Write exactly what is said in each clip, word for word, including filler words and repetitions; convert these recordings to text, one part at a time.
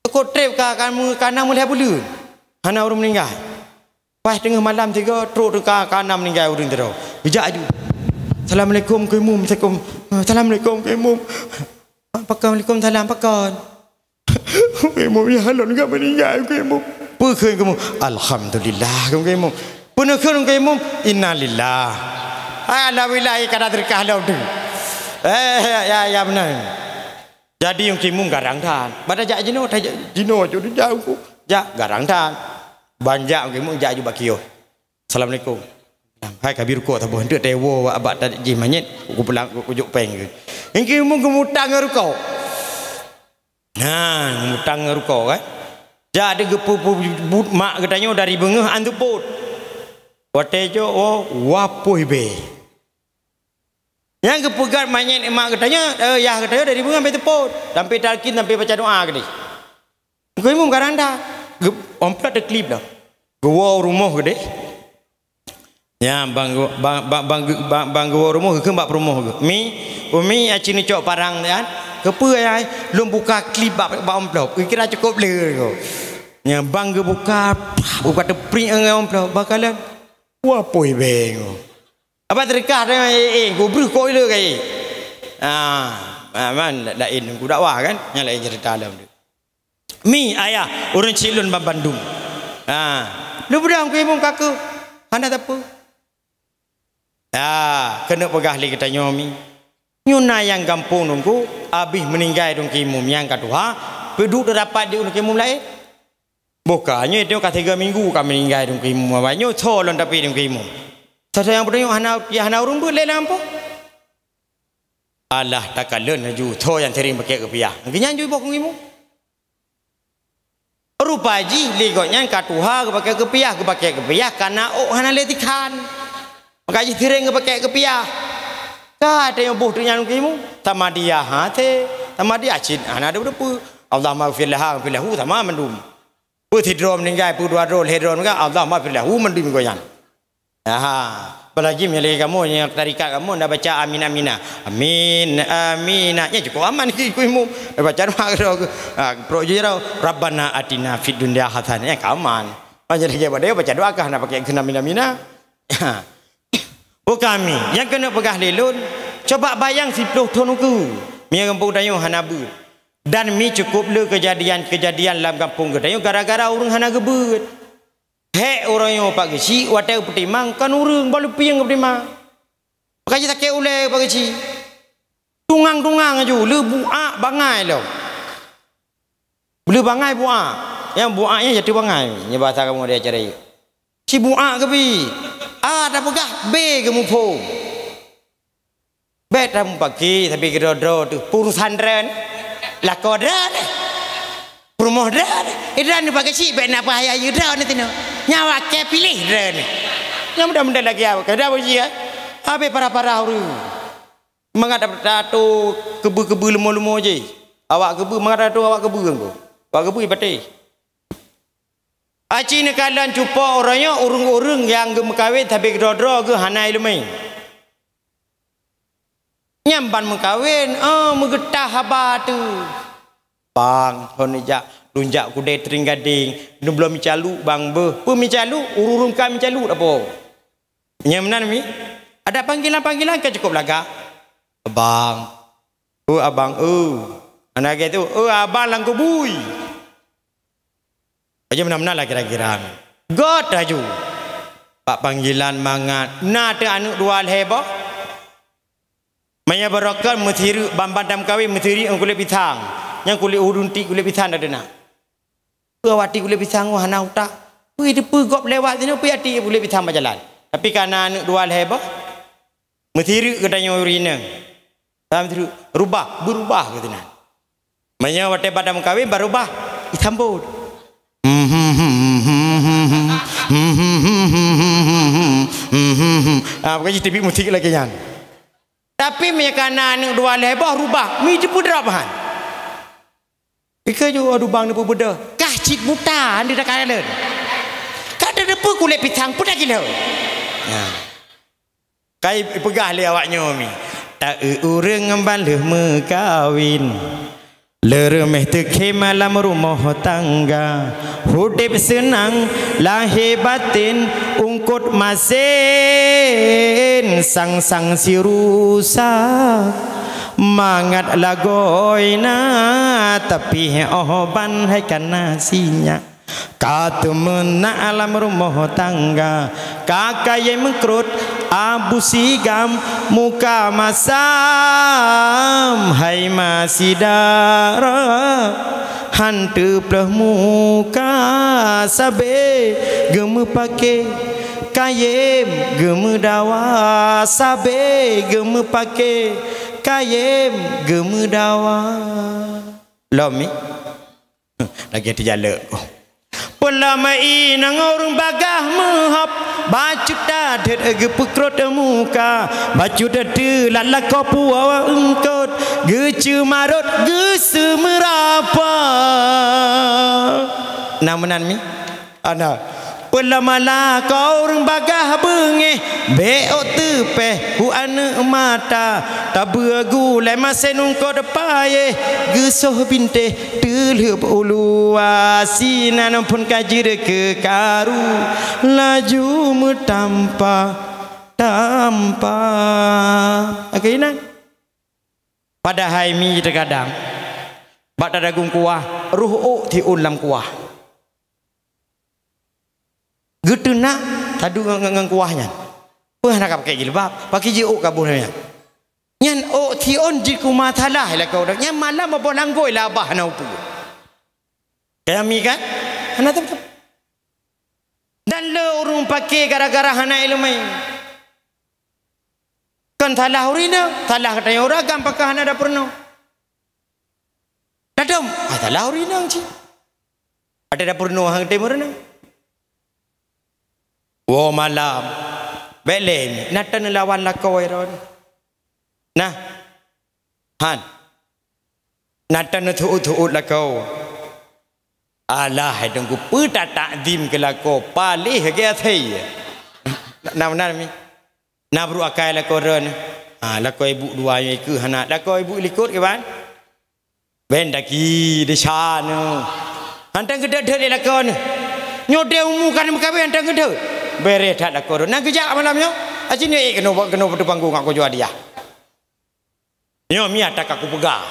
Cukôp trép ka, ka mu-, ka na meulhèe buleuen. Hana ureueng meuninggai. Pas teungoh malam tiga, trok teuka ka na meuninggai ureueng sidroe. Geujak aju. "Assalamualaikum, Teungku Imum." "Assalamualaikum." "Assalamualaikum, Teungku Imum." "Pakon?" "Waalaikumsalam." "Pakon?" "Teungku Imum, yah lôn ka meuninggai, Teungku Imum." "Peue kheun Teungku Imum?" "Alhamdulillah, Teungku Imum." "Peue neukheun Teungku Imum?" "Innalillah." "Hai, alhamdulillah, ka na teuka lom tu." Eh, ya, ya, ya, beuna. Jadi Teungku Imum garang that. Bak tajak jinoe, tajak jinoe, aju jak Teungku. Jak garang that. Ban jak Teungku Imum jak aju bak kios. "Assalamualaikum." "Hai, ka bi rukok saboh, eunteuk teuwoe bak, bak tajih manyét, kupulang, kujok péng keuh." Teungku Imum geumutang ngon rukok. Nah, geumutang ngon rukok, kan. Jak di geupeu-, peu-, buet mak geutanyoe dari beungoh an teupot. Watèe jok, oh, wapôi bèe. Nyang geupeugöt manyét mak geutanyoe, eh, yah geutanyoe dari beungoh sampai teupot. Sampai talkin, sampai baca doa keudéh. Teungku Imum garang that. Geu-, amplop teuklip dah. Geuwoe u rumoh keudéh. Nyan ban geu-, ban, ban, ban geu-, ban, ban geuwoe u rumoh, geukheun bak peurumoh geuh. "Mi, Umi, aci neucok parang nyan." "Keupeue, Yai?" "Lôn buka klip bak, bak amplop. Kira cukôp le ko." Nyan ban geubuka, pah, buka teupriek ngon amplop. Ban kalon. Wapôi bèe ko. Abah teureukah teuh, eh, eh, gubruh kok le kai. Ah, ah, man, la-, laén ku dakwah kan? Nyan laén cerita lom tu. "Mi, Ayah, ureueng chik lôn ban bandum." Ha. Lôn peudong Teungku Imum ka keuh. Hana sapeue. Ha, keuneuk peugah lé geutanyoe, Mi. Nyoe na nyang gampông Teungku, abéh meuninggai Teungku Imum nyang ka tuha, peuduek rapat di Teungku Imum laén. Boh ka nyoe, nyoe ka tiga minggu ka meuninggai Teungku Imum, nyoe tho lôn tapi Teungku Imum. Tho-tho nyang peuduek hana, hana ureueng beuet lé lam gampông. Alah, takalon laju, tho nyang sering pakai keupiah. Geuhnyan ju boh Teungku Imum. Rupa jih lé gobnyan ka tuha geupakai keupiah, geupakai keupiah ka na ôk hana lé tikhan. Maka jih sireng geupakai keupiah. Ka tanyoe boh teunyan Teungku Imum, sama dia hase, sama dia cit hana deue-deue. Allahumma ghfir laha, ghfir lahu, sama mandum. Peue sidroe meuninggai, peue dua droe, lhèe droe meuninggai, Allahumma ghfir lahu, mandum gobnyan. Aha. Apalagi meulagèe kamoe nyang tarekat kamoe na baca amin aminah. Amin aminah. Nyan cukôp aman keu Teungku Imum. Baca doa keudroe. Ha, prok jih rau. Rabbana atina fid dunya hasanah. Nyan ka aman. Meunyo lagèe bak dia baca doa kah na pakai keu amin aminah. Ha. Oh kami, nyang keuneuk peugah lé lôn, coba bayang siplôh thôn ukeue. Meunyo gampông tanyoe hana beuet. Dan mi cukôp le keujadian-keujadian lam gampông geutanyoe gara-gara ureueng hana geubeuet. Hék uroe nyoe Pak Geuchik, watèe geupeutimang kon ureueng, ban leupieng geupeutimang. Pakon jisakét ulèe Pak Geuchik. Tungang-tungang laju, le buak bangai lom. Le bangai buak. Nyang buak nyan jatuh bangai, nyan bahasa kamoe di acara nyoe. Ci buak keubi. Ah, tapeugah, bèe geumuphom. Bèk tamupaki, tapi keudroe-droe teuh. Peurusan droeneuh. Lakoe droeneuh. Peurumoh droeneuh. Eh, droeneuh Pak Geuchik bèk na peuhayai droeneuh teuh. Nyan awak kèe piléh droeneuh. Nyan mudah-mudahan lagèe awak. Keu dah beuji, eh? Habéh parah-parah ureueng. Mangat ta-, tato keubeu-keubeu leumo-leumo jih. Awak keubeu, mangat tato awak keubeu nyan. Awak keubeu patéh. Aci neukalon cupo uroe nyoe ureueng-ureueng nyang geumeukawen sabe keudroe-droe geuh hana iéleumé. Nyan ban meukawen, oh, meugeutah haba teuh. Bang, hon jak, lôn jak kudée teuring gadeng, lôn bloe micaluk bang beuh. Peue micaluk? Ureueng-ureueng ka micaluk apo? Nyan meunan mi. Ada panggilan-panggilan ka cukôp lagak. Abang. Oh, abang, oh. Hana lagée tu. Oh, abang lam kubui. Aja meunan-meunan lah kira-kira. Göt laju. Bak panggilan mangat. Na teuh aneuk dua lhée boh. Maya barokon meusireuk ban-ban tameukawen meusireuk ngon kulét pisang. Nyang kulét ureueng tiek kulét pisang dak na. Peue awak tiek kulét pisang ngon hana utak. Peue teupeue gob lewat sinoe peue tiek kulét pisang bak jalan. Tapi ka na aneuk dua lhée boh. Meusireuk geutanyoe ureueng inong. Sabe meusireuk, rubah, beurubah geutanyoe. Meunyoe watée bak tameukawen barubah, disambot. Ah, pokoknya teubiet musik lagée nyan. Tapi meunyoe ka na aneuk dua lhée boh rubah, mi jipudrop han. Ikeue ju, "Aduh bang, neupeubeudôh." Kah cit buta, hana takalon. Ka teudeupeu kulét pisang, peue takilon. Nah. Ka ipeugah lé awak nyoe mi, "Ta-eu ureueng ban lheueh meukawen. Leureuméh teukhém lam rumoh tangga, udeb seunang lahé baten, eungkôt masen sang-sang sirusa. Mangat lagoina, tapi 'oh ban hai kana sinyak. Ka teumeunak lam rumoh tangga, ka kayém krot abu sigam, muka masam hai ma syedara. Han teuplôh muka, sabé geumeupaké, kayém geumeudawa, sabé geumeupaké, kayém geumeudawa. Lom mi? Lagèe teujalek. Peulama inong ureueng bagaih meuhab, bacut tadeuet geupeukrot muka, bacut teulat lakoe puwoe eungkôt, geuceumarot geuseumeurapa. Na meunan mi? Ana. Peulama lakoe ureueng bagaih beungéh, bék ôk teupéh u aneuk mata, tabeue gulai masen eungkôt payéh, geusoh bintéh teulheup u luwa, sinan phon ka jeuet keu karu, laju meutampa-tampa. Oke, inan. Padahai mi teugadang bak tadagong kuah, roh ôk tiôn lam kuah. Geuteunak taduek ngon, ngon, ngon kuah nyan. Peue hana ka pakai jilbab, pakai jih ôk ka boh nyan. Nyan ôk tiôn jeuet keu masalah lakoe ureueng. Nyan malam boh langgôi lah bah hana upeue. Kaya mi kan? Hana teupeue. Dan le ureueng pakai gara-gara hana ileumèe. Kon salah ureueng inong, salah geutanyoe ureueng agam pakon hana dapeurunoe. Dadom, ah, salah ureueng inong cit. Ada dapeurunoe hang tem ureueng inong. Woe malam, bék lé, na tan lawan lakoe droen. Nah, han. Na tan neutuut-tuut lakoe. Alah, hai Teungku, peue tatakzim keu lakoe, paléh lagèe asèe. Na, na meunan mi? Na brôk akai lakoe droen. Ha, lakoe ibu dua nyoe keu hana. Lakoe ibu likot kiban? Ben daki di sana. Hantang geudeuet-deuet lé lakoe nyoe. Nyoe deh umu ka neumeukawen hantang geudeuet. Bereh that lakoe droen. Na geujak malam nyoe. Aci nyoe ék keunoe, keunoe peutupanggong aku jua dia. Nyoe miat ka kupeugah.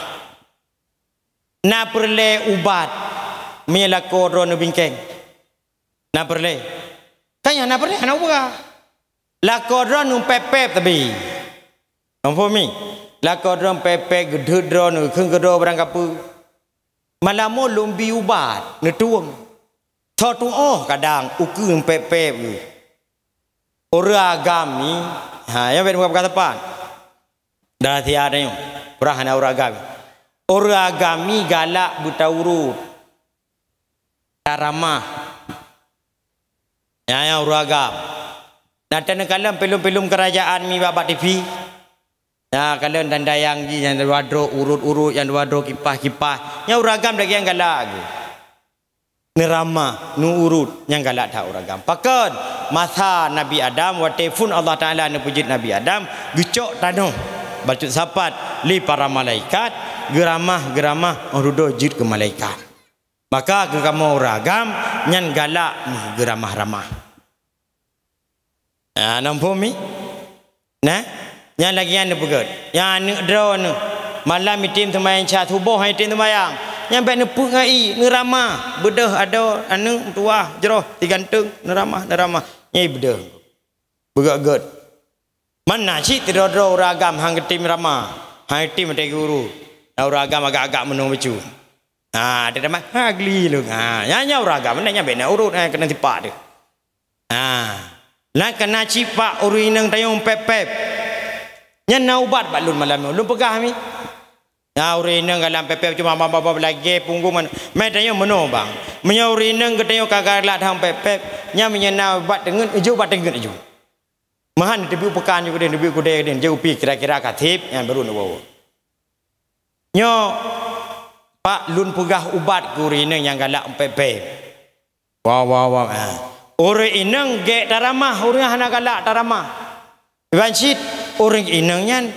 Na peureulèe ubat meunyoe lakoe droeneuh bingkeng? Na peureulèe? Kan nyan na peureulèe, hana ubat. Lakoe droeneuh pép-pép tabi. Muphom mi? Lakoe droeneuh pép-pép, geudeuet droeneuh, kheun keudroe barang kapeue. Malam nyoe lôn bi ubat, neutueng. Tho tuoh kadang ukeue pép-pép geuh. Ureueng agam mi, ha, nyan bèk muka-muka sapat. Dah siat nyoe, peurah na ureueng agam. Ureueng agam mi galak beutaurot. Taramah. Nyan, nyan ureueng agam. Na teuneuk kalon filem-filem keurajaan mi bak, bak T V. Na kalon dan dayang jih nyang dua droe urot-urot, nyang dua droe kipas-kipas. Nyan ureueng agam lagèe nyang galak geuh. Neuramah, neuurot, nyang galak that ureueng agam. Pakon? Masa Nabi Adam, watèe phon Allah Taala neupeujeuet Nabi Adam, geucok tanoh, bacut sapat lé para malaikat, geuramah, geuramah, 'oh dudoe jeuet keu malaikat. Maka keu kamoe ureueng agam, nyan galak meuh geuramah-ramah. Ah, na muphom mi? Nah, nyan lagèe nyan neupeugèt. Nyan aneuk droeneuh, malam item seumayang isya, suboh han item seumayang. Nyan bèk neupeuet ngon ié, neuramah. Beudôh adoe aneuk meutuwah jroh, si ganteng, neuramah, neuramah. Nyan ié beudôh. Beugèt-gèt. Man na cit sidroe-droe ureueng agam han geutem ramah, han geutem watèe geuurot. Na ureueng agam agak-agak meunoe bacut. Ha, ada teuma, ha, geli lôn. Ha, nyan, nyan ureueng agam, nyan bèk na urot, ha, keuneuk sipak teuh. Ha. Nyan keuh na cit pak ureueng inong tanyoe pép-pép. Nyan na ubat bak lôn malam nyoe. Lôn peugah mi. Na ureueng inong galak pép-pép cuma ba-, ba-, ba-, lagèe punggong man-, meutanyoe meunoe, bang. Meunyoe ureueng inong geutanyoe ka galak that pép-pép, nyan meunyoe na ubat teungeut, ijok ubat teungeut ijok. Meuhan teubiet peukan ju keudeh, teubiet keudeh keudeh, jeuet upi kira-kira ka sép, nyan baru neuwoe. Nyoe, pak lôn peugah ubat keu ureueng inong nyang galak pép-pép. Wah, wah, wah. Ha. Ureueng inong gèt taramah, ureueng hana galak taramah. Ban cit ureueng inong nyan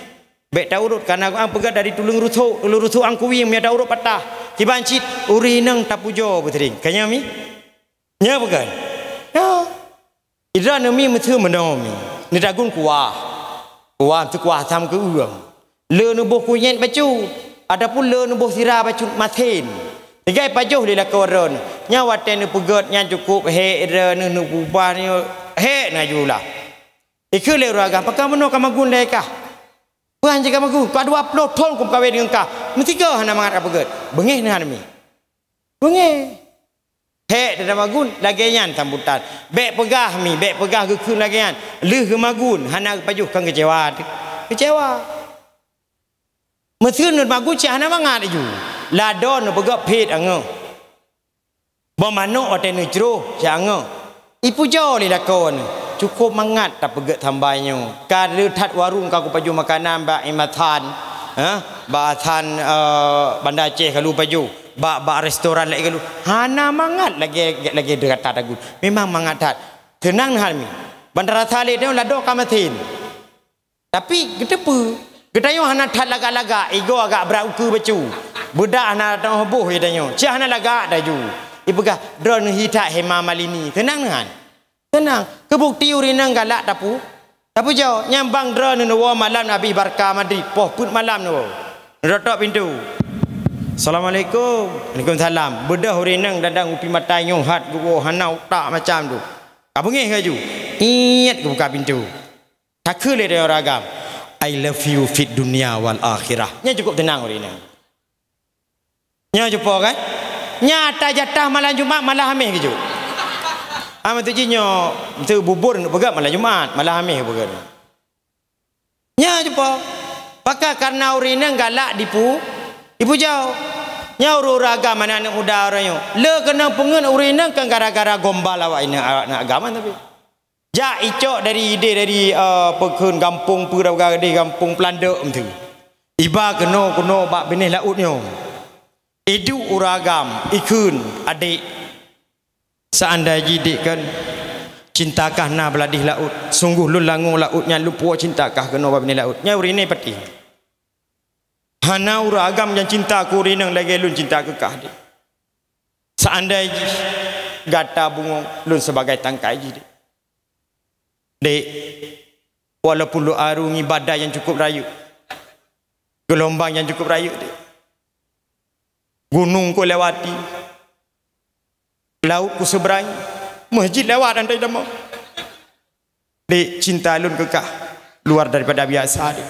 Bèk taurot, kareuna Al-Qur'an peugah dari tuleueng rusok, tuleueng rusok nyang kuwieng, meunyo taurot patah. Kiban cit, ureueng inong tapujoe beuteuring. Ka nyan mi? Nyan bukan? Ya. Idra neumi meuteumeunoe mi. Neutagun kuah. Kuah teukuah asam keu ureueng. Le neuboh kunyét bacut, ataupun le neuboh sira bacut masen. Teugai pajoh lé lakoe droeneuh. Nyan watèe neupeugèt nyan cukôp hék droeneuh, neupeubah nyoe hék na jula. Ikheun lé ureueng agam, pakon bunoe ka magun lé kah? Peue han jeuet ka magun? Ka dua ploh thon kumeukawen deungon kah. Meusigoe hana mangat ka peugèt. Beungéh neuh han mi. Beungéh. Hék teuh magun, lagèe nyan sambutan. Bèk peugah mi, bèk peugah geukheun lagèe nyan. Lheueh geumagun, hana geupajoh kan keucewa teuh. Keucewa. Meuseuen neumagun cit hana mangat laju. Ladôm neupeugah phét angeuh. Bak manok watèe neucroh cit angeuh. Ipujoe lé lakoe neuh. Cukôp mangat tapeugèt samba nyoe. Ka le that warong ka kupajoh makanan bak Imatan. Ha? Bak Hasan, eh, Banda Aceh kalu pajoh. Bak, bak restoran laén kalu. Hana mangat lagèe, lagèe gata tagun. Memang mangat that. Teunang neuh han mi. Bandara Saleh nyoe ladôm ka masen. Tapi geuteupeue, geutanyoe hana that lagak-lagak, igoe agak brat ukeue bacut. Beudak hana teuboh geutanyoe. Cit hana lagak laju. Ipeugah, "Droeneuh hi that Hema Malini." Teunang neuh han? Teunang. Keu bukti ureueng inong galak tapu-, tapujoe. Nyan bang droeneuh neuwoe malam neuhabéh Barca Madrid, poh peuet malam neuwoe. Neutok-tok pintoe. "Assalamualaikum." "Waalaikumsalam." Beudôh ureueng inong dadang upi mata nyoe hat geuwoe hana utak macam tu. Ka beungéh laju. Iet geubuka pintoe. Takheun lé ureueng agam, "I love you fid dunya wal akhirah." Nyan cukôp teunang ureueng inong. Nyoe cupo kan? Nyan ata jatah malam Jumat, malam Hameh geujok. Ah, maksud jih nyoe, maksud bubur neupeugah malam Jumat, malam Hameh peugah. Nyoe cupo. Pakon? Kareuna ureueng inong galak dipu-, dipujoe. Nyoe ureueng-ureueng agam, aneuk-aneuk muda uroe nyoe. Le keunong peungeut ureueng inong kan gara-gara gombal awak inong, aneuk agam tapi. Jak icok dari idéh dari, eh, peukheun gampông peue dah gadéh gampông Peulandok meuteue. Iba keunoe-keunoe bak binéh laôt nyoe. Iduek ureueng agam, ikheun, "Adék, seandai jih dék kan, cinta kah na beuladih laôt, sunggoh lôn langoe laôt nyan lôn puwoe cinta kah keunoe bak binéh laôt." Nyan ureueng inong patéh. Hana ureueng agam nyang cinta keu ureueng inong lagèe lôn cinta keu kah, dék. Seandai jih gata bungong lôn sibagai tangkai jih, dék. Dék, walaupun lôn arungi badai nyang cukup rayeuk, geulombang nyang cukup rayeuk, dék. Gunong kulewati, laôt kuseuberangi, meuseujid lewat andai tamong. Dék, cinta lôn keu kah luar daripada biasa, dék.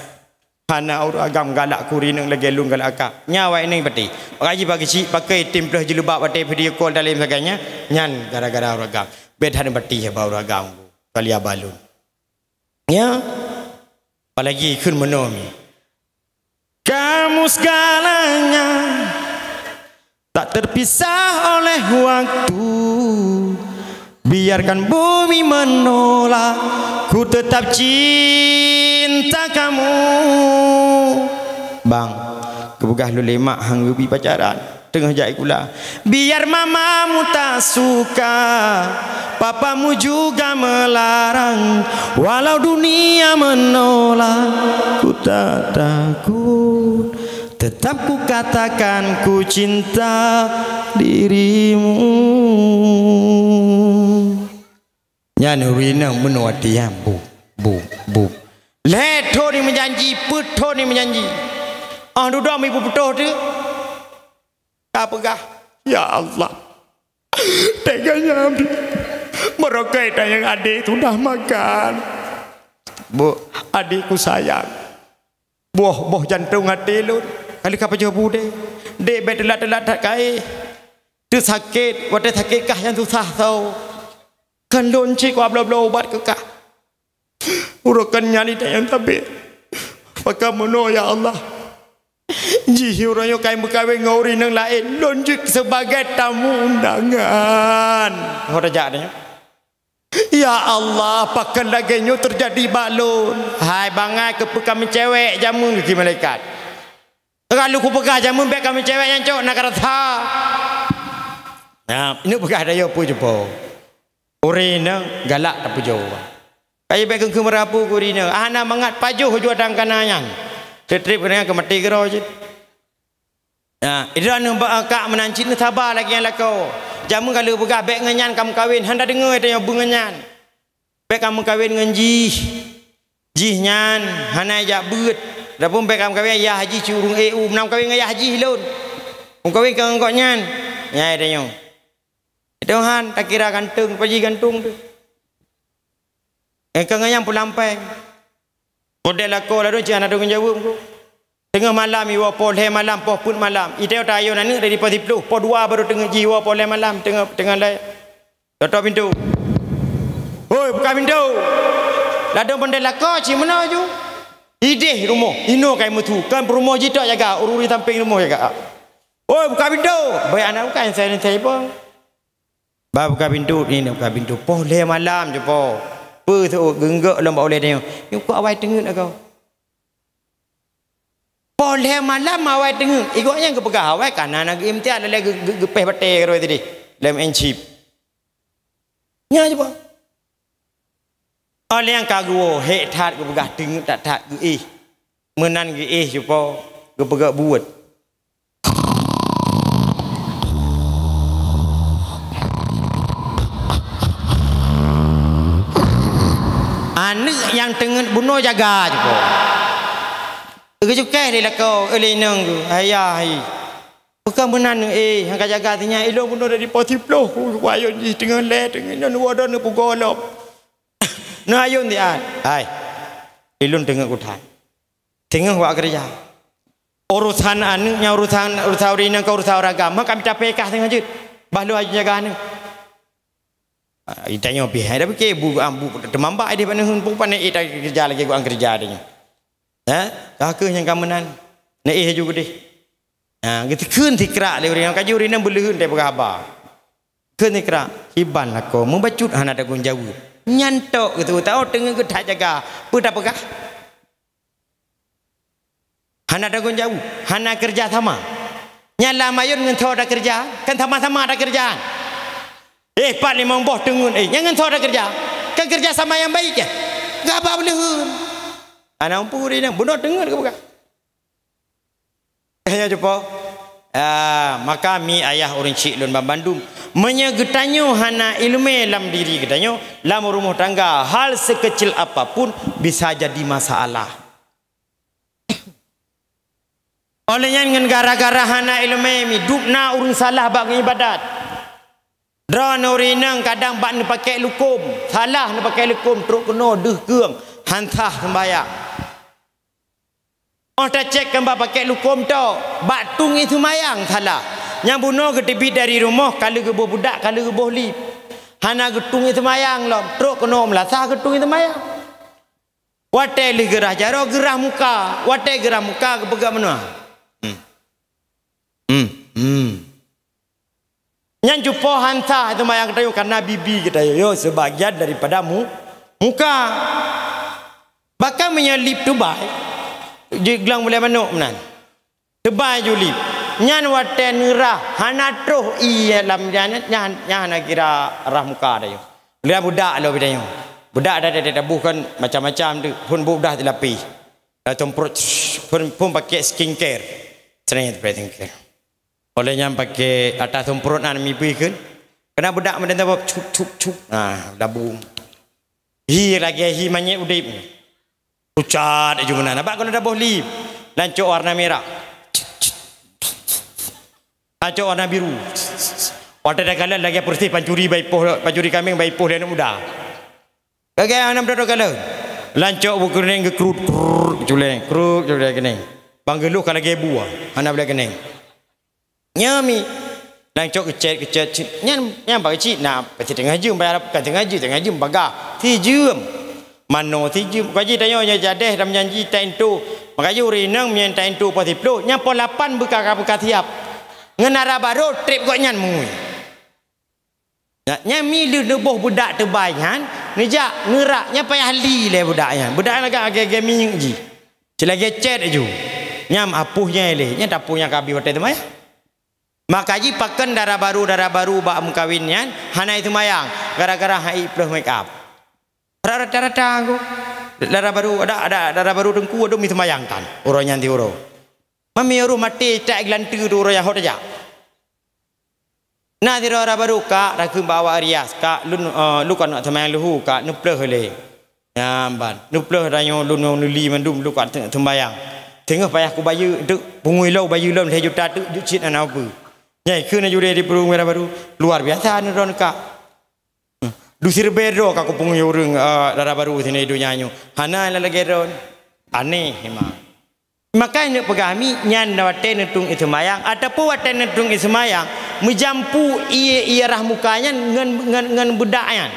Hana ureueng agam galak keu ureueng inong lagèe lôn galak kah. Nyan awak inong patéh. Bak jih bak keuchik pakai item plôh jilbab watèe video call dan lain sebagainya. Nyan gara-gara ureueng agam. Bèk that patéh bak ureueng agam. Kali abah lôn. Ya. Apalagi kheun meunoe mi. Kamu segalanya, tak terpisah oleh waktu. Biarkan bumi menolak, ku tetap cinta kamu. Bang, geupeugah lôn lé mak han geubi pacaran. Teungoh jak sikula. Biar mamamu tak suka, papamu juga melarang. Walau dunia menolak, ku tak takut. Tetap ku katakan ku cinta dirimu. Nyan ureueng inong meunoe watèe nyan, bu, bu, bu. Lhèe thon ni meujanji, peuet thon ni meujanji. 'Oh dudoe mi peuputôh teuk. Ka peugah, "Ya Allah, teuga nyan, meurokoi tanyong adék sudah makan." Bu, adék kusayang. Boh, boh jantông até lôn. Ka lheueh ka pajoh bu deh. Dék bèk teulat-teulat that kaéh. Teusakét, watèe sakét kah nyang susah soe. Kan lôn cit kubloe-bloe ubat keu kah. Uroe kan nyan i dayang tabé. Pakon meunoe, ya Allah. Jih uroe nyoe ka meukawen ngon ureueng nyang laén, lôn jeuet sibagai tamu undangan. Ho tajak nyoe. Ya Allah, pakon lagèe nyoe teujadi bak lôn. Hai bangai, keupeue ka meucewek jameun, geukheun malaikat. Ka lheueh kupeugah jameun bèk ka meucewek nyan cok, na ka rasa. Nah, neuk peugah dayoe peue cupo. Ureueng inong galak tapeujoe. Kayée bèk keukeue meurapu keu ureueng inong. Hana mangat pajoh ju atang kana nyan. Treb-treb keuneuk keu maté keudroe cit. Nah, droeneuh bak kak meunan cit neusaba lagèe nyang lakoe. Jameun ka lheueh peugah bèk ngon nyan ka meukawen, hana deungoe tanyoe beu ngon nyan. Bèk ka meukawen ngon jih. Jih nyan hana jak beuet. Adapun bèk ka meukawen yah jih cit ureueng E U, meunan meukawen ngon yah jih lôn. Meukawen keu ngon gobnyan. Nyan tanyoe. Tuhan takira ganteng, paji ganteng tu. Eh, keu ngon nyang peulampai. Model lakoe ladôm cit hana deungon jaweueb ko. Teungoh malam iwoe poh lhèe malam, poh peuet malam. Iteu tayon aneuk dari poh siplôh, poh dua baru teungoh jiwoe poh lhèe malam, teungoh, teungoh lhèe. Totok pintoe. "Hoi, buka pintoe!" Ladôm model lakoe cit meunoe ju. Ideh rumoh, inoe kai meusu, kan rumoh jitok jaga, ureueng di sampéng rumoh jaga. "Hoi, buka pintoe!" Bai aneuk bukai, sai, sai bang. Ba buka pintoe, ni buka pintoe. Poh lhèe malam ju po. Peue seuôt geunggok lom bak ulèe tanyoe. Nyoe kok awai teungeut lagoe. Poh lhèe malam awai teungeut. Igoe nyang geupeugah awai ka na, na geuimtian lé geu-, geu-, geupéh batèe keudroe tadi. Lem ensip. Nyan ju po. Óh lheueh nyan ka geuwoe, hék that geupeugah teungeut that-that geuéh. Meunan geuéh ju po, geupeugah buet. Aneuk nyang teungeut bunoe jaga ju po. Geucukéh lé lakoe, lé inong geuh, "Ayah, hai. Bukan meunan, eh, nyang ka jaga sinyak ilôn bunoe dari poh siplôh, ku, ku ayôn jih teungoh lhèe, teungoh nyoe neuwoe droeneuh peugoe lom." Neuayôn siat. "Hai, ilôn teungeut kuthan. Teungoh wak keureuja. Urosan aneuk nyan urosan, urosan ureueng inong ka urosan ureueng agam. Maka mita pekah teungoh jeuet. Bah lôn ayôn jaga aneuk." Ah, itanyoe pih, hai dah pike bu, ah, bu teumambak ideh bak neuheun, pun pane ita keureuja lagèe geuang keureuja tanyoe. Ha? Ka kheueh nyang ka meunan. Neuéh laju keudeh. Ha, geuteukheun sikrak lé ureueng nyang ka jeuet ureueng inong beuleuheun teupeugah haba. Kheun sikrak, kiban lakoe meubacut hana tanggung jaweueb. Nyan tok geuteuk tahu teungoh geuthat jaga. Peue tapeugah? Hana tanggung jaweueb, hana keureuja sama. Nyan lam ayôn ngon soe takeureuja, kan sama-sama takeureuja. Eh, pat limong boh teungeut, eh, nyan ngon soe takeureuja. Kan keureuja sama nyang baik, ya? Gaba beuleuheun. Hana muphom ureueng inong, bunoe teungeut geupeugah. Nyan ju po. Ah, maka mi ayah ureueng chik lôn banmandum. Meunyoe geutanyoe hana ileumèe lam diri geutanyoe, lam rumoh tangga, hal sekecil apapun bisa jadi masalah. Óh lheueh nyan ngon gara-gara hana ileumèe mi, dub na ureueng salah bak ngeuibadat. Droeneuh ureueng inong kadang bak neupakèk lukom, salah neupakèk lukom, trok keunoe deuh keueng, han sah seumbahyang. Óh tacèk keu bak pakèk lukom tok, bak tueng ie seumayang salah. Nyang bunoe geuteubiet dari rumoh, ka lheueh geuboh budak, ka lheueh geuboh lip. Hana geutueng ie seumayang lom, trok keunoe meulasah geutueng ie seumayang. Watèe lheueh geurhah jaroe, geurhah muka. Watèe geurhah muka, geupeugah meunoe. Hmm. Hmm. Hmm. Nyan ju po han sah seumayang geutanyoe, karena bibi geutanyoe, yo, sebagian daripada mu-, muka. Bahkan meunyoe lip teubai, jiglang ulèe manok meunan. Teubai ju lip. Nyan watèe neurhah, hana troh ie lam nyan, nyan, nyan hana kira rhah muka tanyoe. Lheueh budak lom tanyoe. Budak dah, dah, dah, dah buh kan macam-macam tu, phôn budak dilapih. Dah semprot, phôn, phôn pakèk skincare. Sering pakèk skincare. Óh lheueh nyan pakèk ata semprot na mibui kheun. Keunan budak meudan tabôh cup, cup, cup. Nah, labu. Hi lagèe hi manyèt udép. Pucat aju meunan. Abak keunan tabôh lip. Lancok warna merah. Lancok warna biru. Watèe takalon lagèe peureusih pancuri bak ipoh, pancuri kaméng bak ipoh lé aneuk muda. Lagèe hana meudodo kalon. Lancok bukeuneung geukrut, krut, culeng, krut, culeng keuneung. Bang geuluh ka lagèe bua, hana boleh keuneung. Nyoe mi. Lancok geucet, geucet, cit. Nyan, nyan bak cit na, pasti teungoh jeuem, bayar bukan teungoh jeuem, teungoh jeuem bagah. Sijeuem. Manoe sijeuem. Kaji tanyoe nyoe jadeh dan janji taintu. Makajih ureueng inong meunyoe taintu poh siplôh, nyan poh lapan beuka, beuka siap. Ngon dara barô trép gobnyan mengui. Nyan, nyan mi lheueh neuboh beudak teubai nyan, neujak, neurak, nyan payah li lé beudak nyan. Beudak nyan lagèe, lagèe, lagèe minyeuk jih. Cit lagèe cét aju. Nyan apoh nyan lé, nyan tapoh nyan ka abéh watèe seumayang. Maka jih pakon dara barô, dara barô bak meukawen nyan, hana seumayang, gara-gara han ék ploh make up. Rata-rata ku. Dara barô, ada, ada dara barô teungku, aduh, mi seumayang tan. Uroe nyan siuroe. Mami uroe maté, tak geulanteue tu uroe nyan hot aja. Na sidroe dara barô, "Kak, takheun bak awak rias, Kak, lôn, eh, lôn ka neuk seumayang leuhô, Kak, neupleuh lé." Nyan ban, neupleuh tanyoe lôn nyoe neuli mandum lôn ka neuk seumayang. Teungoh payah kubayeue, teuk punggui lôn bayeue lom lhèe juta teuk jeuet cit hana peue. Nyan kheun na juré di Peureueng Dara Barô, luar biasa neuh droeneuh, Kak. Duseurbée droe ka kupeungui ureueng, eh, dara barô sinan donya nyoe. Hana nyang lagée droe. Aneh memang. Maka neuk peugah mi nyan watée neutong ie seumayang ataupun watée neutong ie seumayang, meujampu ie, ie rhah muka nyan ngon, ngon, ngon beudak nyan.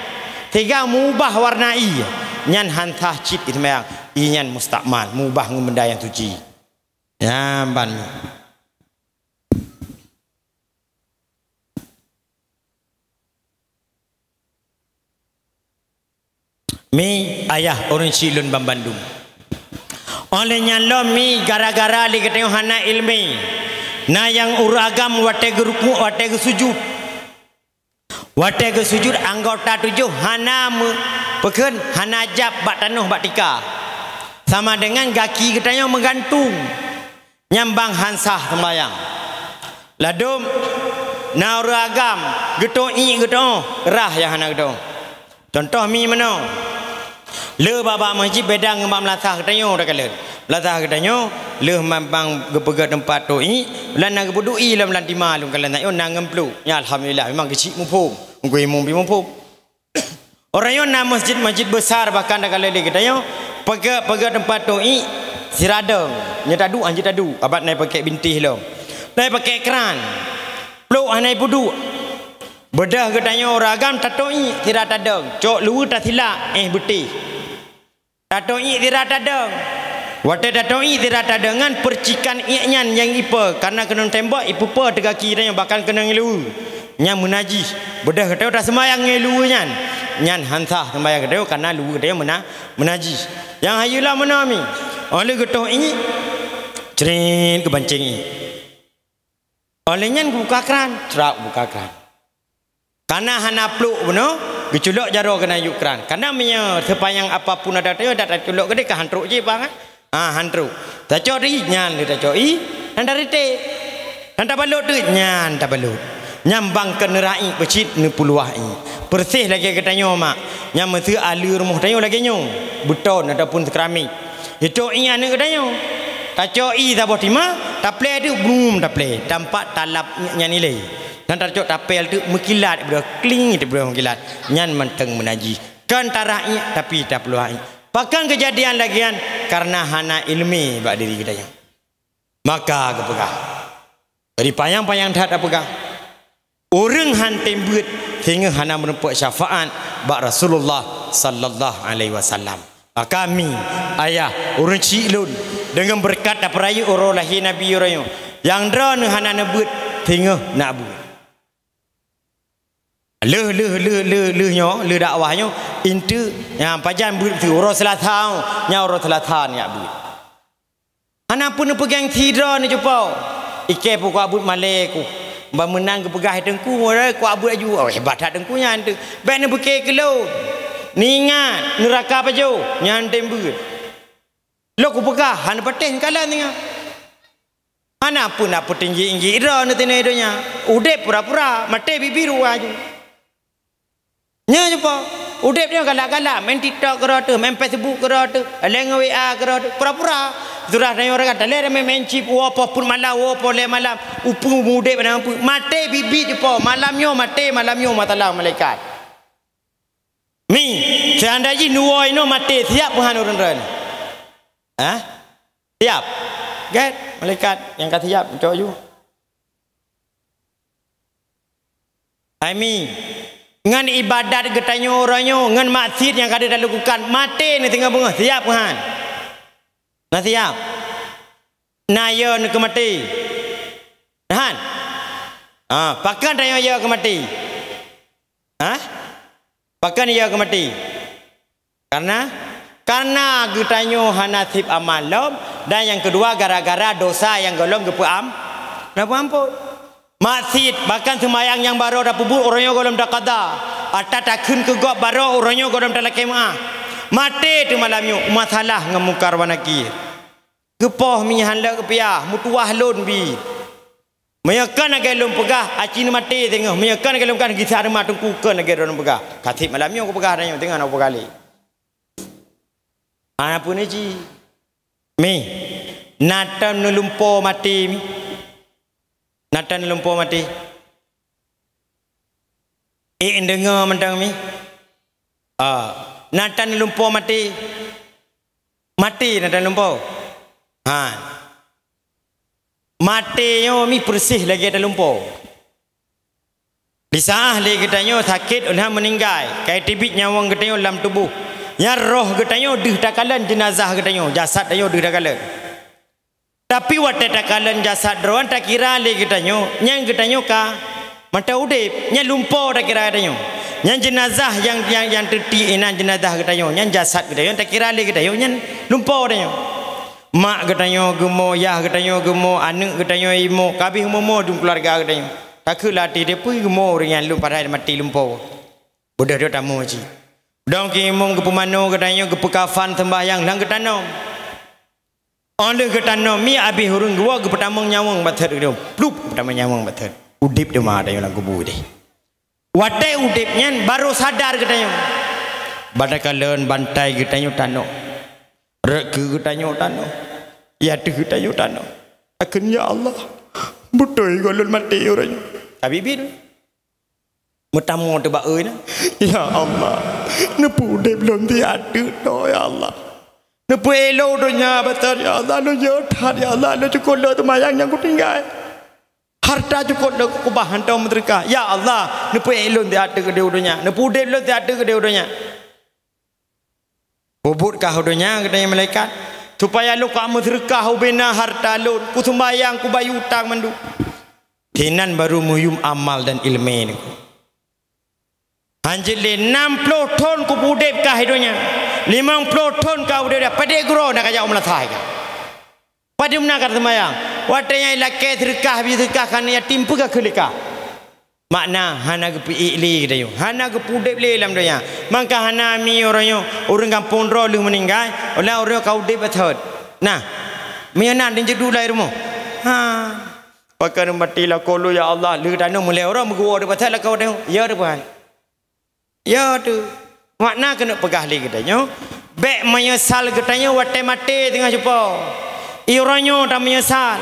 Sehingga meubah warna ie. Nyan han sah cit ie seumayang. Ie nyan mustakmal, meubah ngon benda nyang suci. Nyan ban mi. Mi, ayah, ureueng chik lôn banmandum. Óh lheueh nyan lom mi, gara-gara lé geutanyoe hana iéleumé. Na nyang ureueng agam watée geurukuk, watée geusujut. Watée geusujut anggota tujoh hana meu-, peukheun, hana jab bak tanoh bak tika. Sama deungon gaki geutanyoe meugantung. Nyan ban han sah seumayang. Ladôm na ureueng agam geutoh iék geutoh, rhah nyang hana geutoh. Cuntoh mi meunoe. Le bak, bak masjid beda ngon bak meulasah geutanyoe takalon. Meulasah geutanyoe lheueh memang geupeugét teumpat toh iék, lam na geupeuduek ié lam, lam tima lom kalon tanyoe na ngon pluek. Nyan alhamdulillah memang geuchik muphom. Mungkén imum pih muphom. Uroe nyoe na masjid-masjid besar bahkan takalon lé geutanyoe, peugét, peugét teumpat toh iék sira dong. Nyoe taduek, hanjeuet taduek, abat na pakék bintéh lom. Na pakék kran. Pluek hana ipeuduek. Beudôh geutanyoe ureueng agam tatoh iék sira tadong, cok luweue tasilak, éh beutéh. Tatoh iék sira tadong. Watée tatoh iék sira tadong nyan, peucikan iék nyan nyang ipe, kareuna keunong tembok ipeupe teuh gaki tanyoe, bahkan keunong luweue. Nyan meunajih. Beudôh geutanyoe taseumayang ngon luweue nyan. Nyan han sah seumayang geutanyoe kareuna luweue geutanyoe meuna-, meunajih. Nyang hayeu lom meunoe mi. Óh lheueh geutoh iék, cret geubancéng iék. Óh lheueh nyan geubuka kran, trap buka kran. Kareuna hana pluek bunoe, geuculok jaroe keunan yub kran. Kareuna meunyoe seupanyang apapun adat tanyoe, dak taculok keudeh ka han trok jih bang, eh? Ha, han trok. Tacok ié, nyan lé tacok ié, han tariték. Han tabalot teuk, nyan tabalot. Nyan bang keu neurhah iék peucit neupuluwah iék. Peureséh lagée geutanyoe mak. Nyan meuseu aleue rumoh tanyoe lagée nyoe, beuton ataupun seukeramik. Itoh iék aneuk geutanyoe. Tacok ié saboh tima, taplée teuk brum taplée, tampak talab iék nyan ilée. Dan tacok tapél teuk meukilat, beudôh kling teuk beudôh meukilat. Nyan mantong meunajih. Kon tarhah iék, tapi tapuluwah iék. Pakon keujadian lagée nyan? Kareuna hana iéleumé bak diri geutanyoe. Maka geupeugah, jadi panyang-panyang that tapeugah, ureuëng han tem beuet singoh hana meurumpok syafaat bak Rasulullah sallallahu alaihi wasallam. Maka mi, ayah, ureuëng chik lôn, deungon beureukat tapeurayeuk uroe lahé Nabi uroe nyoe, nyang droeneuh hana neubeuet singoh neubeuet. Lheueh, lheueh, lheueh, lheueh, lheueh nyoe, lheueh dakwah nyoe, intu nyang pajan beuet uroe Seulasa, nyan uroe Seulasa neubeuet. Hana peuneupeugang sidroe neucupo. Ikei pih kuabeuet malée ku. Ban meunan geupeugah teungku, kuabeuet aju. Oh, hebat that teungku nyan teuh. Bék neupeuke keu lôn. Neuingat, neuraka pajoh, nyan tem beuet. Lôn kupeugah, hana patéh neukalon singoh. Hana peue na peutinggi-inggi droe neutinoe donya. Udeb pura-pura, maté bibi ruwa ju. Nyoe cupo, udeb nyoe galak-galak, main TikTok keudroe teuh, main Facebook keudroe teuh, lé ngon WA keudroe teuh, pura-pura. Surah tanyoe rakan, talé ramé main chip, woe poh peuet malam, woe poh lhée malam, upeue udeb hana upeue. Maté bibi cupo, malam nyoe maté, malam nyoe meusalam malaikat. Mi, seandai jih neuwoe inoe maté, siap peuhan ureuëng droe nyoe? Hah? Siap? Gét, malaikat nyang ka siap, cok ju. Hai mi, ngon ibadat geutanyoe uroe nyoe, ngon maksiet nyang ka deuh talakukan, maté neuteungoh beungoh, siap peuhan? Na siap? Na yo neukeu maté? Na han? Ah, pakon tanyoe yo keu maté? Hah? Pakon yo keu maté? Karena, karena geutanyoe hana seb amal lom, dan nyang keudua gara-gara dosa nyang gohlom geupeu am-, geupeu amphon. Maksiet, bahkan seumayang nyang barô tapeubuet uroe nyoe gohlom takada, ata takheun keu gob barô uroe nyoe gohlom talakée meuáh. Maté teuh malam nyoe, masalah ngon Mungkar wa Nakir. Geupoh mi hán lé geupiah, meutuwah lôn bi. Meunyoe kon lagée lôn peugah, aci neumaté teungoh. Meunyoe kon lagée lôn peugah, gisa teuma teungku kon lagée lôn peugah. Ka seb malam nyoe kupeugah tanyoe, teungoh na peugah lé. Ana peue neuji? Mi, na tan neulumpo maté mi. Na tan neulumpo maté. Ék deungoe mantong mi. Ah, na tan neulumpo maté. Maté na tan lumpo. Ha. Maté nyoe mi peureuseh lagée tan lumpo. Di saát lé geutanyoe sakét, ulham meuninggai, ka teubiet nyawöng geutanyoe lam tuboh. Nyan roh geutanyoe deuh takalon jeunazah geutanyoe, jasad tanyoe deuh takalon. Tapi watée takalon jasad droe nyan takira lé geutanyoe, nyan geutanyoe ka mantong udeb, nyan lumpo takira geutanyoe. Nyan jeunazah nyang, nyang, nyang teuti inan jeunazah geutanyoe, nyan jasad geutanyoe takira lé geutanyoe, nyan lumpo geutanyoe. Mak geutanyoe geumo, yah geutanyoe geumo, aneuëk geutanyoe imo, kabeh umu-umu dum keuluwarga geutanyoe. Takheun lam até, "Dipeue geumo ureuëng nyan lôn padahai maté lumpo?" Beudôh-dôh tamu cit. Dong keu imum geupeumano geutanyoe, geupeukafan, seumbahyang, lam geutanom. Óh lheueh geutanom mi abéh ureuëng geuwoe geupeutamong nyawöng bak thot geutanyoe. Plup, geutamong nyawöng bak thot. Udeb teuma tanyoe lam kubu deh. Watée udeb nyan barô sadar geutanyoe. Ban takalon bantai geutanyoe tanoh. Rot keu geutanyoe tanoh. Yah teuh geutanyoe tanoh. Akhé nyan, "Ya Allah, beutôi gohlom maté uroe nyoe." Ka biet-biet. Meutamong teubak oi na. "Ya Allah, neupeu udeb lôn di ateueh to, ya Allah. Neupeu élo donya bak thot, ya Allah, lôn jeuet that, ya Allah, lôn cukop lôn teumayang nyang kutinggai. Harta cukop lôn kubah hantom meuseudeukah. Ya Allah, neupeu élo lôn di ateueh keudeh donya, neupeu udeb lôn di ateueh keudeh donya." Peubuet kah u donya geutanyoe malaikat, supaya lôn ka meuseudeukah ubena harta lôn, kusumbayang, kubayeue utang mandum. Sinan baru meuyum amal dan iéleumé nyoe. Hanjeuet lé nam ploh thon kupeu udeb kah i donya, limong ploh thon ka udeb, padé geuroe na kajak u meulasah kah? Padum na ka teuseumayang? Watée nyan ilakée seudeukah, bie seudeukah keu aneuëk yatim, peue ka kheun lé kah? Makna hana geupeu ék lé geutanyoe, hana geupeu udeb lé lam donya. Mangka hana mi uroe nyoe, ureuëng gampông droe lheueh meuninggai, ulang uroe nyoe ka udeb bak thot. Nah, meunyoe na, jeuet duek lam rumoh. Ha. Pakon maté lakoe lôn, ya Allah, lheueh tanoh meulée uroe meugeuwoe udeb bak thot lakoe teuh. Ya teuh, Tuhan. Ya teuh. Makna keuneuk peugah lé geutanyoe, bék meunyeusal geutanyoe watée maté teungoh cupo. Uroe nyoe tameunyeusal.